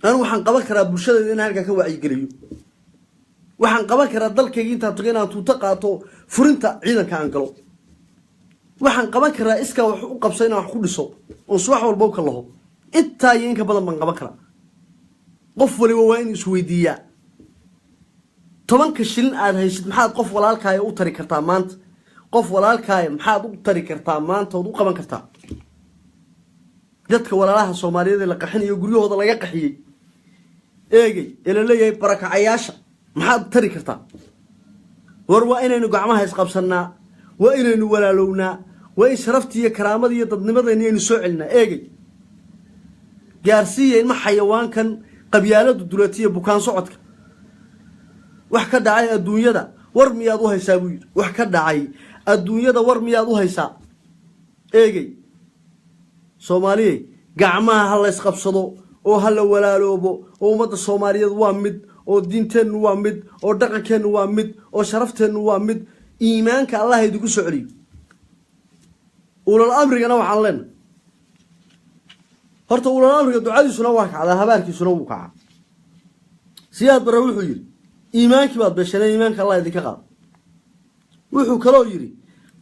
Anigu waxaan qaban karaa bulshadayda inaan halkaa ka wacyigeliyo. Waxaan qaban karaa dalkayga intaan tago inaan tuuto qaato, furinta ciidanka aan galo. Waxaan qaban karaa iskaa wax u qabso inaan wax ku dhiso oon subax walba u kalaho. Intaa iyo inka badan baan qaban karaa. Qof waliba waa inuu isweydiiyaa: 10-ka shilin aad haysid maxaad qof walaalkaaya u tari kartaa maanta? Qof walaalkaaya maxaad u tari kartaa maanta ood u qaban kartaa? Dadka walaalaha Soomaaliyeed ee la qaxinayo, guryahooda laga qaxiyey, eegey, ee la leeyahay barakacayaasha, maxaad tari kartaa? War waa inaynu gacmaha isqabsannaa, waa inaynu walaalownaa, waa in sharaftii iyo karaamadii iyo dadnimadayni aynu soo celinaa. Eegey, gaarsiiya ilma xayawaankan qabyaaladu dulatiya bukaan socodka. Wax ka dhacay adduunyada war miyaad u haysaa, buu yidhi. Wax ka dhacay adduunyada war miyaad u haysaa? Eegey, Soomaaliyey, gacmaha ha laysqabsado oo ha la walaaloobo, oo ummadda Soomaaliyeed waa mid, oo diinteennu waa mid, oo dhaqankeennu waa mid, oo sharafteennu waa mid. Iimaanka Allah idinku soo celiyo. Ulal amrigana waxaan leenahay, horta ulal amriga ducadiisuna waa kacdaa, habaarkiisuna wuu kacaa. Siyaad Barre wuxuu yidhi: "Iimaankii baad beesheen, iimaanka Allah idinka qaado." Wuxuu kaloo yidhi: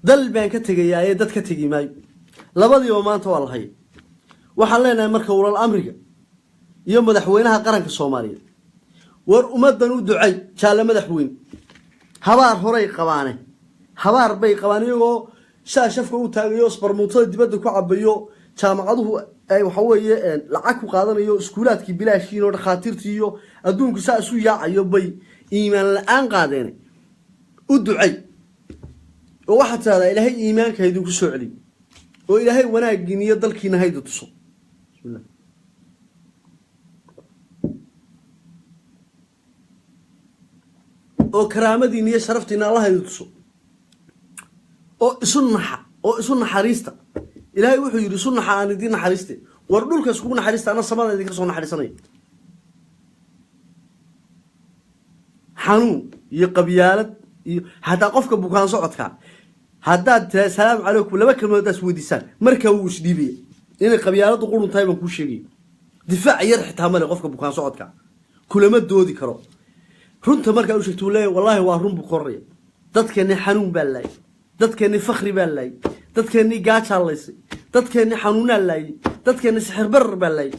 "Dal baan ka tegayaa ee dad ka tegi maayo." Labadiiba maanta waa la haya. Waxaan leenahay marka ulal amriga iyo madaxweynaha qaranka Soomaaliyeed: war ummaddan u ducay, jaalle madaxweyne. Habaar horay qabaane, habaar bay qabaan iyagoo saa shafka u taagayo, isbarmuutada dibadda ku cabayo, jaamacaduhu ay waxa weeye lacag ku qaadanayo, iskuulaadkii bilaashiin oo dhakhaatiirtii iyo adduunku saa isu yaacayo bay iimaan la-aan qaadeen. U ducay oo waxaad tidhahdaa: "Ilaahay iimaanka ha idinku soo celiyo, oo Ilaahay wanaaggiin iyo dalkiina hayda tuso." Bismillah. Oo karaamadiina iyo sharaftiina Allah hayda tuso, oo isu naxa. oo isu naxariista. Ilaahay wuxuu yidhi isu naxa aan idiin naxariiste. War dhulka iskugu naxariista, ana samada idinka soo naxariisanaya. Xanuun iyo qabyaalad iyo hataa qofka bukaan socodka haddaad tiraa salaamu calaykum laba kelmood haddaad isweydiisaan markaa wuu isdhiibaya. Inay qabyaaladu qurun tahay baan kuu sheegaya. Difaac yar xitaa male qofka bukaan socodka, kulama doodi karo. Runta markaa u sheegto uu leeyahay wallaahi waa run buu koraya. Dadkeenni xanuun baa laayay, dadkeenni fakri baa laayay, dadkeenni gaajaa laysay, dadkeenni xanuunaa laayay, dadkeenni sixir barar baa laayay.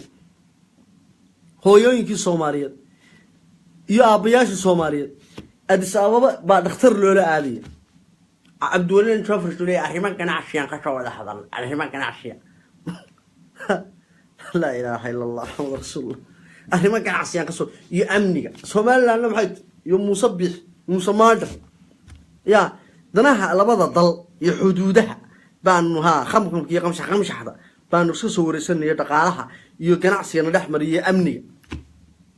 Hooyooyinkii Soomaaliyeed iyo aabbayaashii Soomaaliyeed Addis Ababa baa dhakhtar loola aadaya. Cabdiweli Jofris uu leeyahay arrimo ganacsiyan ka soo wada hadal, arrimo ganacsiya. Laa ilaaha ila allah maxamad rasuulullah. Arrimo ganacsiyaan kasoo iyo amniga Somalilandna maxay iyo Muuse Biix, Muuse Maadhar ya danaha labada dal iyo xuduudaha baanu haa khamkamka iyo qamshax qamshaxda baanu iska soo wareysanaya, dhaqaalaha iyo ganacsigana dhex mariya amniga.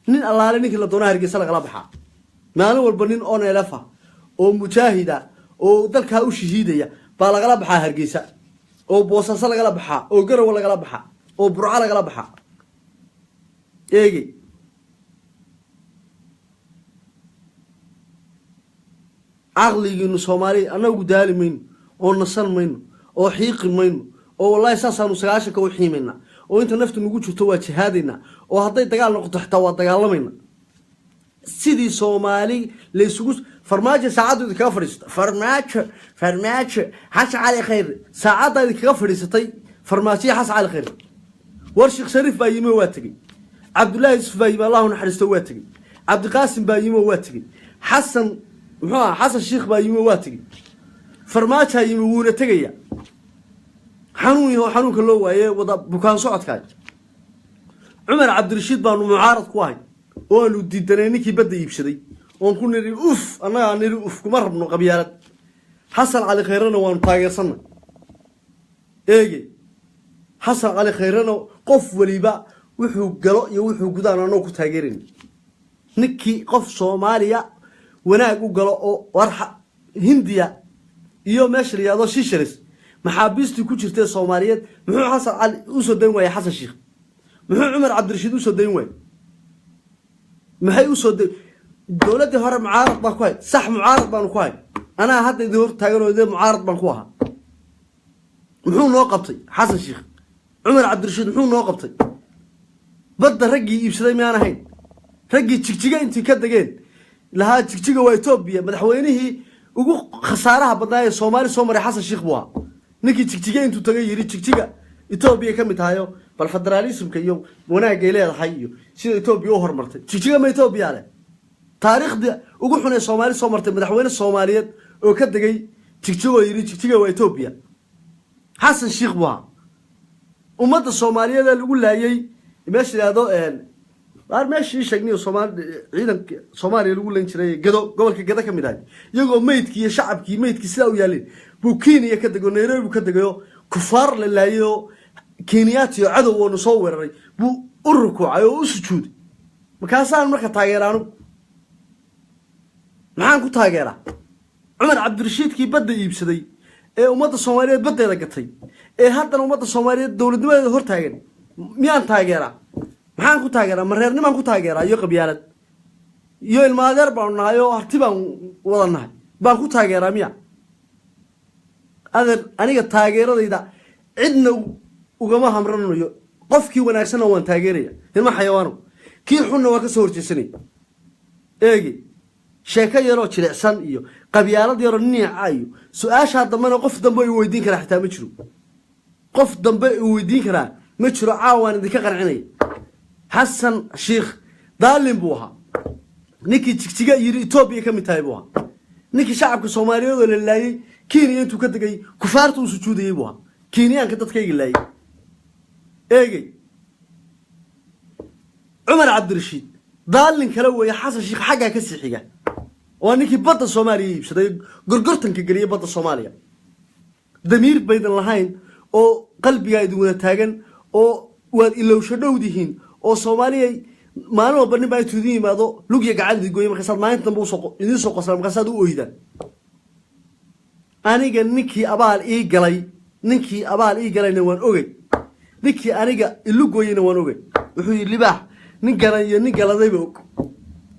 Nin allaale ninkii la doonaa Hargeysa lagala baxaa maalin walba, nin onelefa oo mujaahida oo dalkaa u shahiidaya baa lagala baxaa Hargeysa, oo Boosaaso lagala baxaa, oo Garowe lagala baxaa, oo Burco lagala baxaa. Eegey caqligiinu Soomaaliya, annagu daali mayno oo nasan mayno oo xiiqi mayno oo wallaahi saasaanu 90-ka u xiimaynaa, oo inta naftu nagu jirto waa jihaadaynaa, oo hadday dagaal noqoto xitaa waa dagaalamayna. Sidii Soomaali laysugu Farmaajo saacaddu idinkaga fadhiisata, Farmaajo, Farmaajo, Xasan Cali Khayr saacaddaa idinkaga fadhiisatay, Farmaajo iyo Xasan Cali Khayr. War Sheekh Shariif baa yimi oo waa tegey, Cabdullaahi Yusuf baa yimi, Allahu naxariisto, waa tegey, Cabdiqaasim baa yimi oo waa tegey, Xasan muxuu aha, Xasan Sheikh baa yimi oo waa tegey, Farmaajaa yimi wuuna tegaya. Xanuun yaho xanuunka loo waaye wada bukaan socodkaay. Cumar Cabdirashiid baanu mucaarad ku ahay oo aanu diidanay ninkii badda iibsaday oon ku nidhi uf, annagaa nidhi uf, kuma rabno qabyaalad. Xasan Cali Khayrena waanu taageersanay. Eege Xasan Cali Khayrena qof waliba wuxuu galo iyo wuxuu gudaan anoo ku taageerayna. Ninkii qof Soomaaliya wanaag u galo oo war Hindiya iyo meesha la yihahdo Shishalis maxaabiistii ku jirtay Soomaaliyeed, muxuu Xasan Cali usoo dayn waayey? Xasan Sheikh muxuu Cumar Cabdirashiid usoo dayn waayey? Maxay usoo day? Dowladdii hore mucaarad baan ku hay, sax, mucaarad baanu ku hay. Anaa hadda idin hor taagan oo idin mucaarad baan ku ahaa. Muxuu noo qabtay Xasan Sheikh? Cumar Cabdirashiid muxuu noo qabtay? Badda raggii iibsaday miyaan ahayn? Raggii Jigjiga intii ka degeen lahaa Jigjiga waa Etoobiya, madaxweynihii ugu khasaaraha badnaa ee Soomaali soo maray Xasan Sheikh buu ahaa. Ninkii Jigjiga intuu tagay yidhi Jigjiga Etoobiya ka mid tahayo, bal federaalismka iyo wanaagay leedahay iyo sida Etoobiya u horumartay. Jigjiga ma Etoobiya leh? Taariikhdii ugu xun ee Soomaali soo martay, madaxweyne Soomaaliyeed oo ka degay Jigjigoo yidhi Jigjiga waa Etoobiya, Xasan Sheikh buu ahaa. Ummadda Soomaaliyeed ee lagu laayay meesha yidhaahdo waar meeshii sheegniyo Soomaali ciidanka Soomaaliya lagu layn jiray Gado, gobolka Gado ka mid ahay, iyagoo meydkii iyo shacabkii meydkii sidaa u yaaleen buu Kenya ka dego, Nairobi buu ka degayo, kufaar la laayay oo Kenyaati oo cadow oonu soo weeraray buu u rukuucay oo u sujuuday. Markaasaan marka taageeraanu maxaan ku taageeraa? Cumar Cabdirashiidkii badda iibsaday ee ummadda Soomaaliyeed baddeeda gatay ee haddana ummadda Soomaaliyeed dowladnimadeeda hor taagan miyaan taageeraa? Maxaan ku taageeraa? Ma reernimaan ku taageeraa iyo qabyaalad iyo ilmaadeer baanu nahay oo harti baan wada nahay baan ku taageeraa miya? Adeer, aniga taageeradayda cidna ugama hamranayo. Qofkii wanaagsanna waan taageeraya, ilma xayawaano, kii xunna waan ka soo horjeesanaya. Eegi sheeko yaroo jilicsan iyo qabyaalad yaroo niica iyo su-aashaa dambena qof dambe i weydiin karaa xitaa ma jiro, qof dambe i weydiin karaa ma jiro. Caawaan idinka qancinaya, Xasan Sheikh daalin buu ahaa. Ninkii Jigjiga yidhi Etoobiya ka mid tahay buu ahaa. Ninkii shacabka Soomaaliyeed oo la laayay Kenya intuu ka degay kufaarta uu sujuudayey buu ahaa, Kenyaanka dadkayga laayay. Eegey Cumar Cabdirashiid daalin kale weeye. Xasan Sheikh xaggaa ka sii xiga, waa ninkii badda Soomaaliya iibsaday, gorgortanka geliyay badda Soomaaliya. Damiir baydan lahayn oo qalbigaa idin wada taagan oo waad ilowsho dhowdihiin oo Soomaaliya maalin walba nin baa intuu idin yimaado lugya gacan idin gooya, markaasaad maalinta dambe usoo idiin soo qoslaan, markaasaad u oydaan. Aniga ninkii abaal ii galay, ninkii abaal ii galayna waan ogey, ninkii aniga ilu gooyeyna waan ogey. Wuxuu yidhi libaax nin galan iyo nin galadayba og.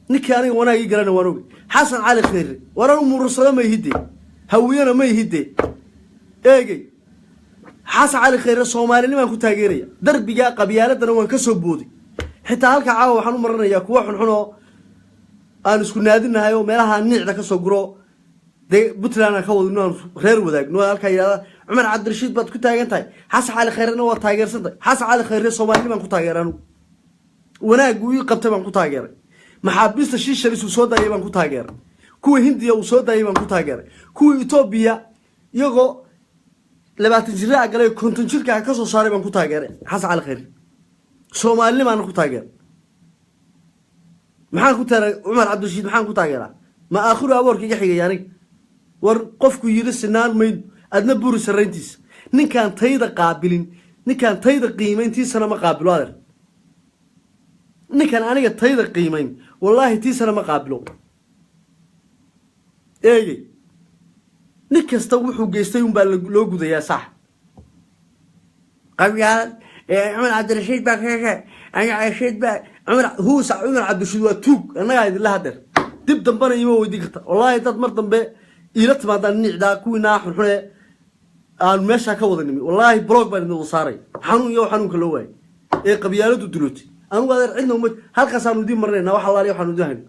Ninkii aniga wanaag ii galayna waan ogey. Xasan Cali Khayre waran u murursado ma ihide, hawiyana ma ihide. Eegey, Xasan Cali Khayre soomaalinimaan ku taageeraya, darbigaa qabyaaladana waan ka soo booday. Xitaa halka caawa waxaan u maranayaa kuwa xunxun oo aan isku naadinahay oo meelaha niicda ka soo guro, dee Puntland aan ka wadno, aan reer wadaagno. Halkaa yidhahda Cumar Cabdirashiid baad ku taagan tahay, Xasan Cali Khayrena waa taageersan tahay. Xasan Cali Khayre soomaalinimaan ku taageera, anugu wanaaggu ii qabtay baan ku taageeray. Maxaabiista Shiishalis uu soo daayay baan ku taageeray, kuwa Hindiya uu soo daayay baan ku taageeray, kuwa Etoobiya iyagoo 20 jiraa galay 50 jirkaa ka soo saaray baan ku taageeray. Xasan Cali Khayre soomaalinimaana ku taageeray. Maxaan ku taageeray Cumar Cabdirashiid? Maxaan ku taageeraa? Ma aakhiru aboorka iga xigay aniga? War qofku yidhi sinaan mayno, adna buri sarrayntiisa. Ninkaan tayda qaabilin, ninkaan tayda qiimayn, tiisana ma qaabilo. Adeer, ninkaan aniga tayda qiimayn, wallaahi tiisana ma qaabilo. Eegey, nin kasta wuxuu geystay unbaa loo gudayaa. Sax qabyaalad Cumar Cabdirashiid baa Rashiid baa Cumar huusa. Cumar Cabdirashiid waa tuug, annagaa idinla hadeer. Dib dambena ima weydiin karta wallaahi. Dad mar dambe iila timaadaan nicdaa kuwiinaa xunxune aanu meeshaa ka wada nimi, wallaahi blog baan idin wada saaray. Xanuun iyo xanuunka loo waayay ee qabyaaladu dulootay. Anugu adeer cidna uma halkaasaanu idiin marinayna wax allaali waxaanu idiin hayno.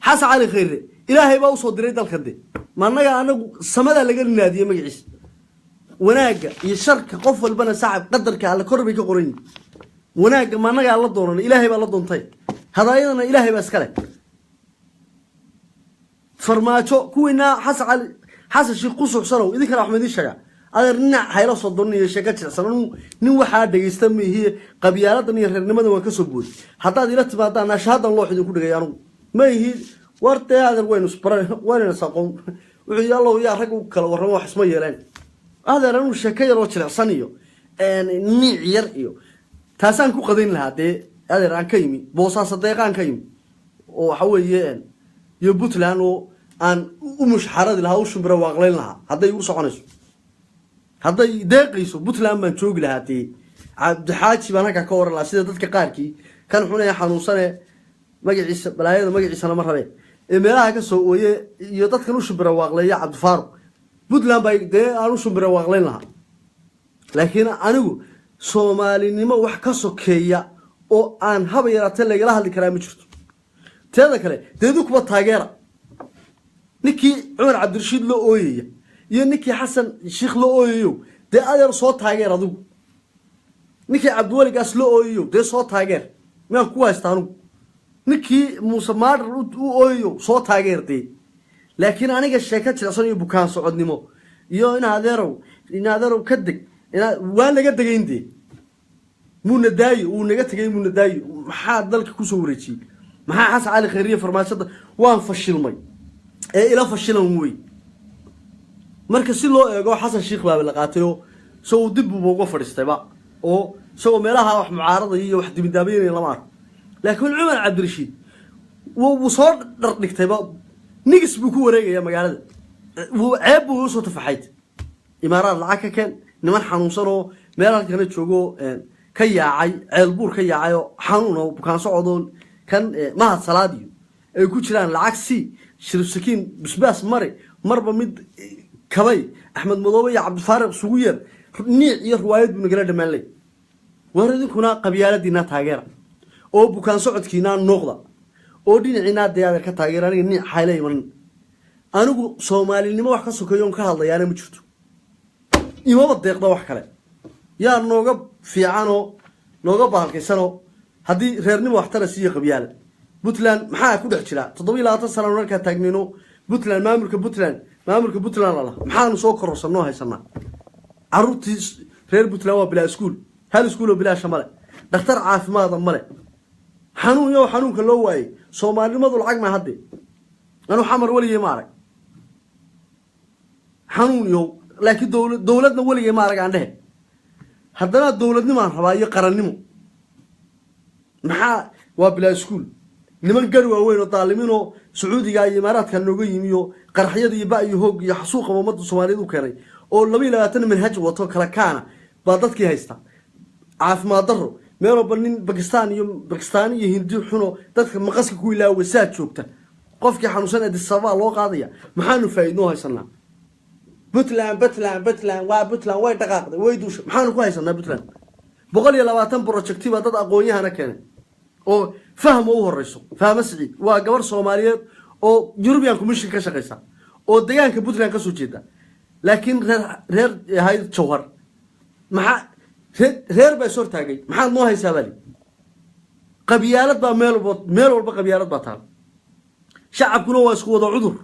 Xasan Cali Khayre ilaahay baa usoo diray dalkan, de ma annaga anagu samadaa laga naadiyey magaciisa. Wanaagga iyo sharka qof walbana saaxib qadarka alle kor bay ka qoran yihin. Wanaagga ma annagaa la doonana? Ilaahay baa la doontay, hadaayadana ilaahay baa iskale. Farmaajo kuwiinaa Xasan Cali, Xasan Sheekh ku suxsanow, idinkana waxma idiin sheegaa adeer. Dhinac hayla soo doonanayo sheeko jilicsan, anuu nin waxaa dhegaysta miihiye. Qabyaaladan iyo reernimadan waan ka soo booday. Haddaad ila timaadaan naashahadan loox idinku dhigay, anugu ma ihi. War dee adeer, waynu isbaran, waynayna saqoon. Wuxuu yidhi allow yaa rag u kala warramo wax isma yeeleen. Adeer, anuu sheeko yaroo jilicsan iyo niic yar iyo taasaan ku qadayn lahaa. Dee adeer, aan ka yimi Boosaaso, deeqaan ka yimi oo waxa weeye iyo Puntland oo aan u mushxaradi lahaa, u shimbiro waaqlayn lahaa. Hadday igu soconayso, hadday deeqayso, Puntland baan joogi lahaa. Dee Cabdixaaji baan halkaa ka oran lahaa sida dadka qaarkii kan xunee xanuunsane magaciisa balaayada magaciisana ma rabeen ee meelaha ka soo ooye iyo dadkan u shimbiro waaqleeya Cabdifaaruq. Puntland baa dee aan u shimbiro waaqlayn lahaa. Laakiin anigu soomaalinimo wax ka sokeeya oo aan haba yaraatee lagala hadli karaa ma jirto. Teeda kale, deedu kuwa taageera ninkii Cumar Cabdirashiid loo ooyaya iyo ninkii Xasan Sheikh loo ooyayo, dee adeer soo taageer adigu. Ninkii Cabdiweligaas loo ooyayo, dee soo taageer, miyaan ku haysta anugu? Ninkii Muuse Maadhar u ooyayo, soo taageer dee. Laakiin aniga sheeko jilicsan iyo bukaan socodnimo iyo in adeerow, in adeerow ka deg, waa naga degayn. Dee muuna daayo, wuu naga tegay, muuna daayo. Maxaa dalka kusoo wareejiyey? Maxaa Xasan Cali Khayriye farmaajada? Waan fashilmay ee ila fashilan wey. Marka si loo eego, Xasan Sheikh baaba la qaatay oo isagoo dib buuba uga fadhiistayba, oo isagoo meelaha wax mucaaradaya iyo wax dibindaabaynaya lama arko. Laakiin Cumar Cabdirashiid wuu soo dhardhigtayba, nigis buu ku wareegaya magaalada, ceeb buu usoo tafaxayd. Imaaraad lacag ka keen, niman xanuunsan oo meel halkana joogo ka yaacay, Ceelbuur ka yaacay oo xanuun oo bukaan socodoo kan Mahad Salaad iyo ay ku jiraan, lacag si Shariif Sakiin bisbaas mari, marba mid kabay, Axmed Madoobe iyo Cabdifaariq isugu yeer, niic iyo riwaayad buu nagala dhammaan ley. War idinkuna qabyaaladiinaa taageera oo bukaan socodkiinaa nooqda oo dhinaciinaa dee adeer ka taageera. Aniga niic hayla imanin. Anigu soomaalinimo wax ka sokeeyoon ka hadlayaana ma jirto, imaba deeqda wax kale. Yaa nooga fiicanoo nooga bahalkaysanoo haddii reernimo waxtara siiyo qabyaala? Puntland maxaa ku dhex jira? 27 sanaan markaa taagnayno Puntland, maamulka Puntland, maamulka Puntland lala maxaanu soo kororsanoo haysanaa? Carruurtii reer Puntland waa bilaa iskuul, hal iskuul oo bilaasha male, dhakhtar caafimaada male. Xanuun yow xanuunka loo waayey. Soomaalinimadu lacag maa hadde. Anuu Xamar weligay ma arag, xanuun yow. Laakiin dowladna weligay ma arag aan dhehe. Haddana dowladnimaan rabaa iyo qarannimo. Maxaa waa bilaa iskuul? Niman gari waaweyn oo daalimiin oo Sacuudiga iyo Imaaraadka nooga yimi oo Qaraxyada iyo ba iyo hoog iyo xasuuqa ummadda Soomaaliyeed u keenay oo 22 manhaj wato kala kaana baa dadkii haysta. Caafimaad darro meel walba, nin Bakistan iyo Bakistaani iyo Hindi xuno dadka maqaska ku ilaawa saad joogta. Qofkii xanuunsan Addis Ababa loo qaadaya. Maxaanu faa'iidnoo haysanaa? Puntland, Puntland, Puntland waa Puntland, way dhaqaaqday, way duushay. Maxaanu ku haysanaa Puntland? 120 projecti baa dad aqoon-yahana keenay oo Fahma u horeyso. Fahma Siciid waa gabar Soomaaliyeed oo European Commission ka shaqeysa oo deegaanka Puntland kasoo jeeda, laakiin reer ahayd Jawhar. Maxaa reer baa is hortaagay? Maxaad noo haysaa bali? Qabyaalad baa meel walba, meel walba qabyaalad baa taal. Shacabkuna waa isku wada cudur.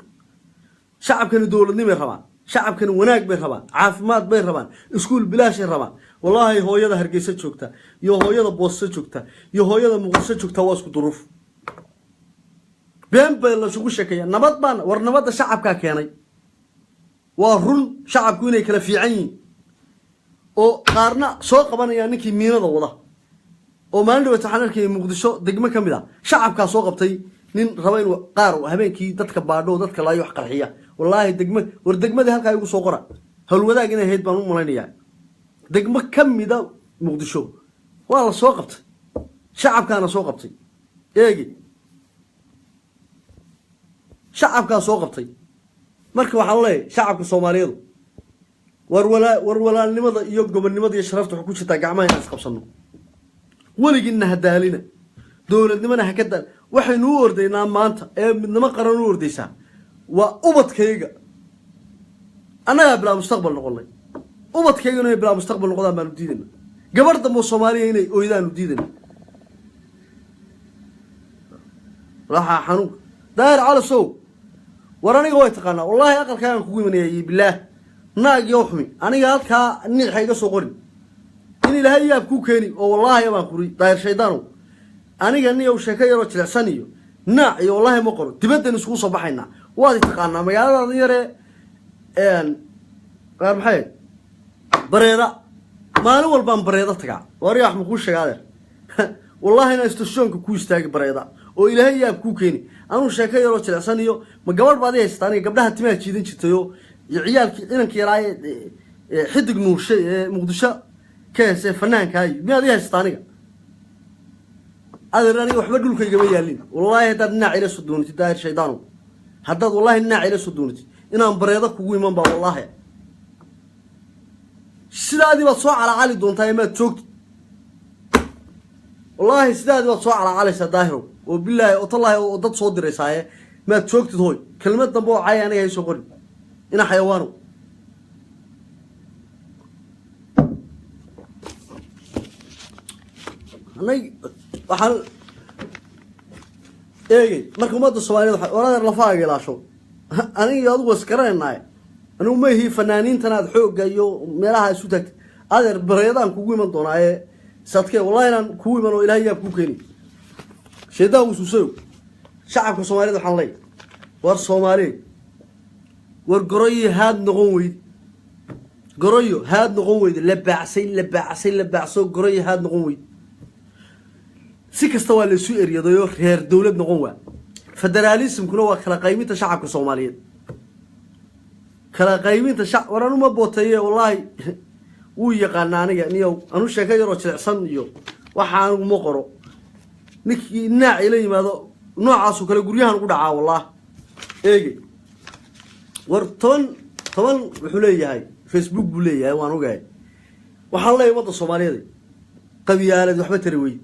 Shacabkani dowladnimay rabaan, shacabkani wanaag bay rabaan, caafimaad bay rabaan, iskuul bilaashay rabaan. Wallaahi, hooyada Hargeysa joogta iyo hooyada Boosso joogta iyo hooyada Muqdisho joogta waa isku duruuf. Been bay lasugu sheekeeya. Nabad baan war, nabadda shacabkaa keenay. Waa run shacabku inay kala fiican yihiin oo qaarna soo qabanayaan ninkii miinada wada. Oo maalin dhaweyt waxaan arkayay Muqdisho degmo ka mid a, shacabkaa soo qabtay nin raba inuu qaar habeenkii dadka baadho, dadka laayo, wax qarxiya. Wallaahi degmo, war degmadii halkaa igu soo qora, Howlwadaag inay ahayd baan u malaynayaa. Degmo ka mida Muqdisho waa la soo qabtay, shacabkaana soo qabtay. Eegi, shacabkaa soo qabtay. Marka waxaan leeyahay shacabka Soomaaliyeedu, war walaa, war walaalnimada iyo gobonnimada iyo sharafta waxay ku jirtaa gacmaha inaan isqabsano. Weligiinna ha daalina, dowladnimona ha ka daal. Waxaynu u ordaynaa maanta ee midnimo qaran u ordaysaa waa ubadkayga. Annagaa bilaa mustaqbal noqonay, ubadkaygana inay bilaa mustaqbal noqdaan baanu diidayna. Gabarh dambe oo Soomaaliya inay oydaanu diidayna. Waxaa xanuunka Daahir Calasow, war aniga way taqaanaa. Wallaahi aqalkaagaan kugu imanaya iyo bilaah naag iyo xumi. Aniga halkaa niixa iga soo qorin in Ilaahay yaab kuu keeni oo wallaahi baan kuri. Daahir shaydaanow, aniga niyow sheeko yaroo jilicsan iyo naac iyo wallaahi ma qoro. Dibaddan isugu soo baxaynaa, waad i taqaanaa. Magaaladaada yaree qaar maxay Bareeda, maalin walbaan Bareeda tagaa. Waryaa, wax ma kuu sheega adeer? Wallaahi inaan istashoonka ku istaagi Bareeda oo Ilaahay yaab kuu keeni. Anuu sheeko yaroo jilicsan iyo ma gabadh baad i haysata? Aniga gabdhaha timaha jiidan jirtayo iyo ciyaalkii inanka yaraaye Xidig Nuurshay ee Muqdisho ka heesee fanaankaa iyo miyaad ii haysata aniga adeer? Aniga waxba dhulka igama yaalin. Wallaahi haddaad dhinac ila soo doonatid, Daahir shaydaanow, haddaad wallaahi dhinac ila soo doonatid inaan Bareedo kugu iman baa. Wallaahi sidaadii baad soo calaacali doontaa maad joogtid. Wallaahi sidaadii baad soo calaacalaysaa Daahirow, oo bilaahi oo tallaahi oo dad soo diraysaaye maad joogtid. Hooy, kelmad dambe oo cay aniga haysoo qorin, ina xayawaanow. Anag waxaan eegay marka ummadda Soomaaliyeed waxa war adeer lafahaaga ilaasho. Aniga iyo adigu isgaranaynaaye, anigu ma ihi fanaaniintan aad xoogga iyo meelaha isu taagtay. Adeer, Bareedaan kugu iman doonaaye sadkee. Wallahi inaan kugu iman oo Ilahay yaab kuu keeni, shaydaan wusuusayo. Shacabka Soomaaliyeed waxaan leeyahay, war Soomaaliyeed, war goroyo haad noqon weyde, goroyo haad noqon weyde, la baacsay, la baacsay, la baacso, goroyo haad noqon weyde. Si kasta waa la isu eryadayo, reer dowlad noqon waa. Federaalismkuna waa kala qaybinta shacabka Soomaaliyeed, kala qaybinta shac. War anu ma booteeye, wallaahi wuu yaqaana aniga niyow. Anu sheeko yaroo jilicsan iyo waxa anigu ma qoro. Ninkii naac ila yimaado noocaasoo kale guryahan ugu dhacaa wallah. Eegi, war toban toban wuxuu leeyahay Facebook buu leeyahay, waan ogahay. Waxaan leeyahay ummadda Soomaaliyeed, qabyaalad waxba tari weyde,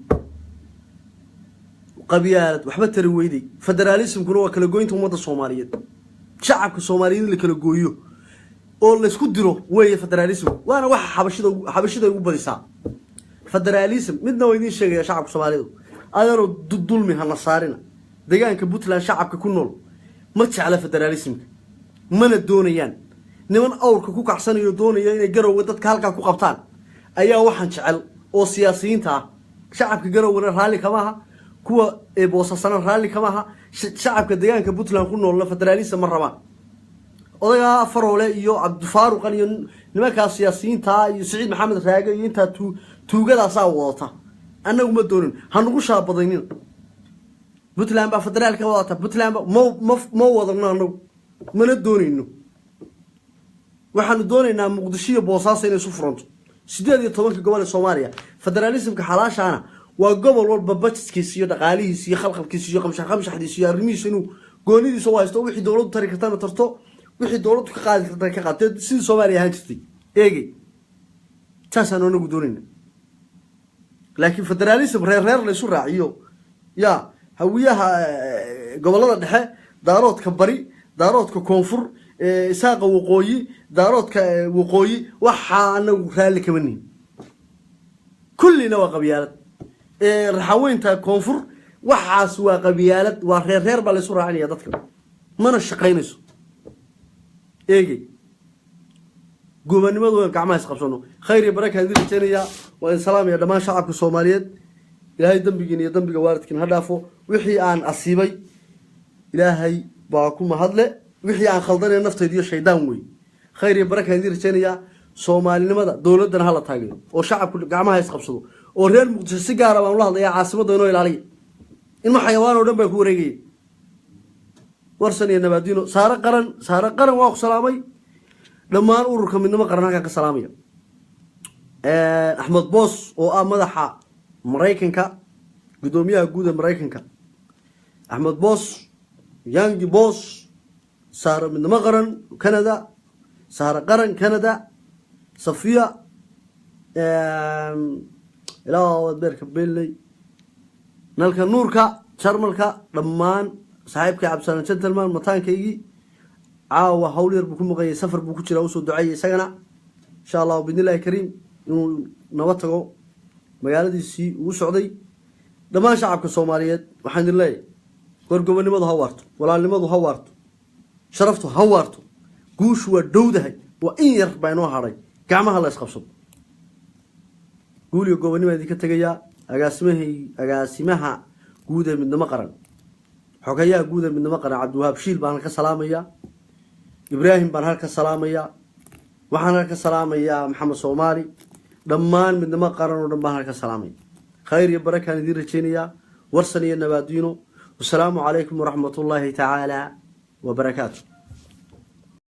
qabyaalad waxba tari weyday. Federaalismkuna waa kala goynta ummadda Soomaaliyeed, shacabka Soomaaliyeed in la kala gooyo oo laysku diro weeye federaalismku, waana waxa xabashida ugu badisaa federaalism. Midna waa idiin sheegaya shacabka Soomaaliyeed, adeeroo dulmi hana saarina. Deegaanka Puntland shacabka ku nool ma jecla federaalismka, mana doonayaan. Niman awrka ku kacsanayo doonaya inay Garowga dadka halkaa ku qabtaan ayaa waxaan jecel oo siyaasiyiinta ah. Shacabka Garowgana raalli kama aha, kuwa Boosasana raalli kama aha, shacabka deegaanka Puntland ku noolna federaalism ma rabaan. Odagaa Faroole iyo Cabdifaaruqan iyo nimankaa siyaasiyiintaa iyo Siciid Maxamed Raage iyo intaa tuugadaasaa wadata. Annagu ma doonin, ha nagu shaabadaynina. Puntland baa federaalka wadata, Puntland ba ma wadano annagu. Mana doonayno. Waxaanu doonaynaa Muqdisho iyo Boosaaso inay isu furanto, 18-ka gobol ee Soomaaliya. Federaalismka xalaashaana waa gobol walba budgetkiisa iyo dhaqaalihiisa iyo khalkhalkiisa iyo qamshax qamshaxdiisa iyo arrimihiisa inuu goonidiisa u haysto. Wixii dowladdu tari kartana tarto, wixii dowladdu ka qaadi kartana ka qaadto, sidii Soomaaliya ahaan jirtay. Eegey, saasaanu anagu doonayna. Laakiin federaalism reer reer laysu raaciyo, ya Hawiyaha gobollada dhexe, Daaroodka bari, Daaroodka koonfur, Isaaqa waqooyi, Daaroodka waqooyi, waxaa anagu raalli kama nihin. Kullina waa qabyaalad. Raxaweynta koonfur, waxaas waa qabyaalad, waa reer reer baa laysu raacinaya dadka, mana shaqaynayso. Eegey, gobonimadu waan gacmaha isqabsano. Khayr iyo barakaan idin rajaynayaa. Waa idin salaamaya dhammaan shacabka Soomaaliyeed. Ilaahay dembigiin iyo dembiga waalidkiin ha dhaafo. Wixii aan asiibay Ilaahay baa ku mahadle, wixii aan khaldanay naftayda iyo shaydaan wey. Khayr iyo barakaan idin rajaynayaa. Soomaalinimada, dowladdana hala taageero oo shacabku gacmaha isqabsado, oo reer Muqdisho si gaara baan ula hadlayaa. Caasimadda inoo ilaaliya, ilma xayawaan oo dhan baa ku wareegaya. Warsan iyo Nabaadino, Saare Qaran, Saare Qaran, waa ku salaamay. Dhammaan ururka Midnimo Qaran halkaan ka salaamaya. Axmed Boos oo ah madaxa Maraykanka, guddoomiyaha guud ee Maraykanka, Axmed Boos, Yangi Boos, Saare Midnimo Qaran Canada, Saare Qaran Canada, Safiya ilaa beerka Belley, nalka nuurka Jarmalka, dhammaan saaxiibkay Cabdisalaan Gentleman, mataankaygii, caawa hawl yar buu ku maqanyay, safar buu ku jiraa, usoo duceeyay isagana insha Allahu biidnillahi kariim inuu naba tago magaaladiisii ugu socday. Dhammaan shacabka Soomaaliyeed waxaan idin leeyahay: gorgobonimadu ha waarto, walaalnimadu ha waarto, sharaftu ha waarto. Guushu waa dhowdahay, waa in yar baa inoo hadhay. Gacmaha la isqabsado. Guul iyo gobonnimaa idinka tegayaa. Agaasimahay, agaasimaha guud ee Midnimo Qaran, xogayaha guud ee Midnimo Qaran, Cabdiwahaab Shiil baan halka salaamayaa. Ibraahim baan halka salaamayaa. Waxaan halka salaamayaa Maxamed Soomaali. Dhammaan Midnimo Qaran oo dhan baan halka salaamaya. Khayr iyo barakaan idiin rajaynayaa. Warsan iyo nabaadiino. Wasalaamu calaykum waraxmat ullaahi tacaala wabarakaatu.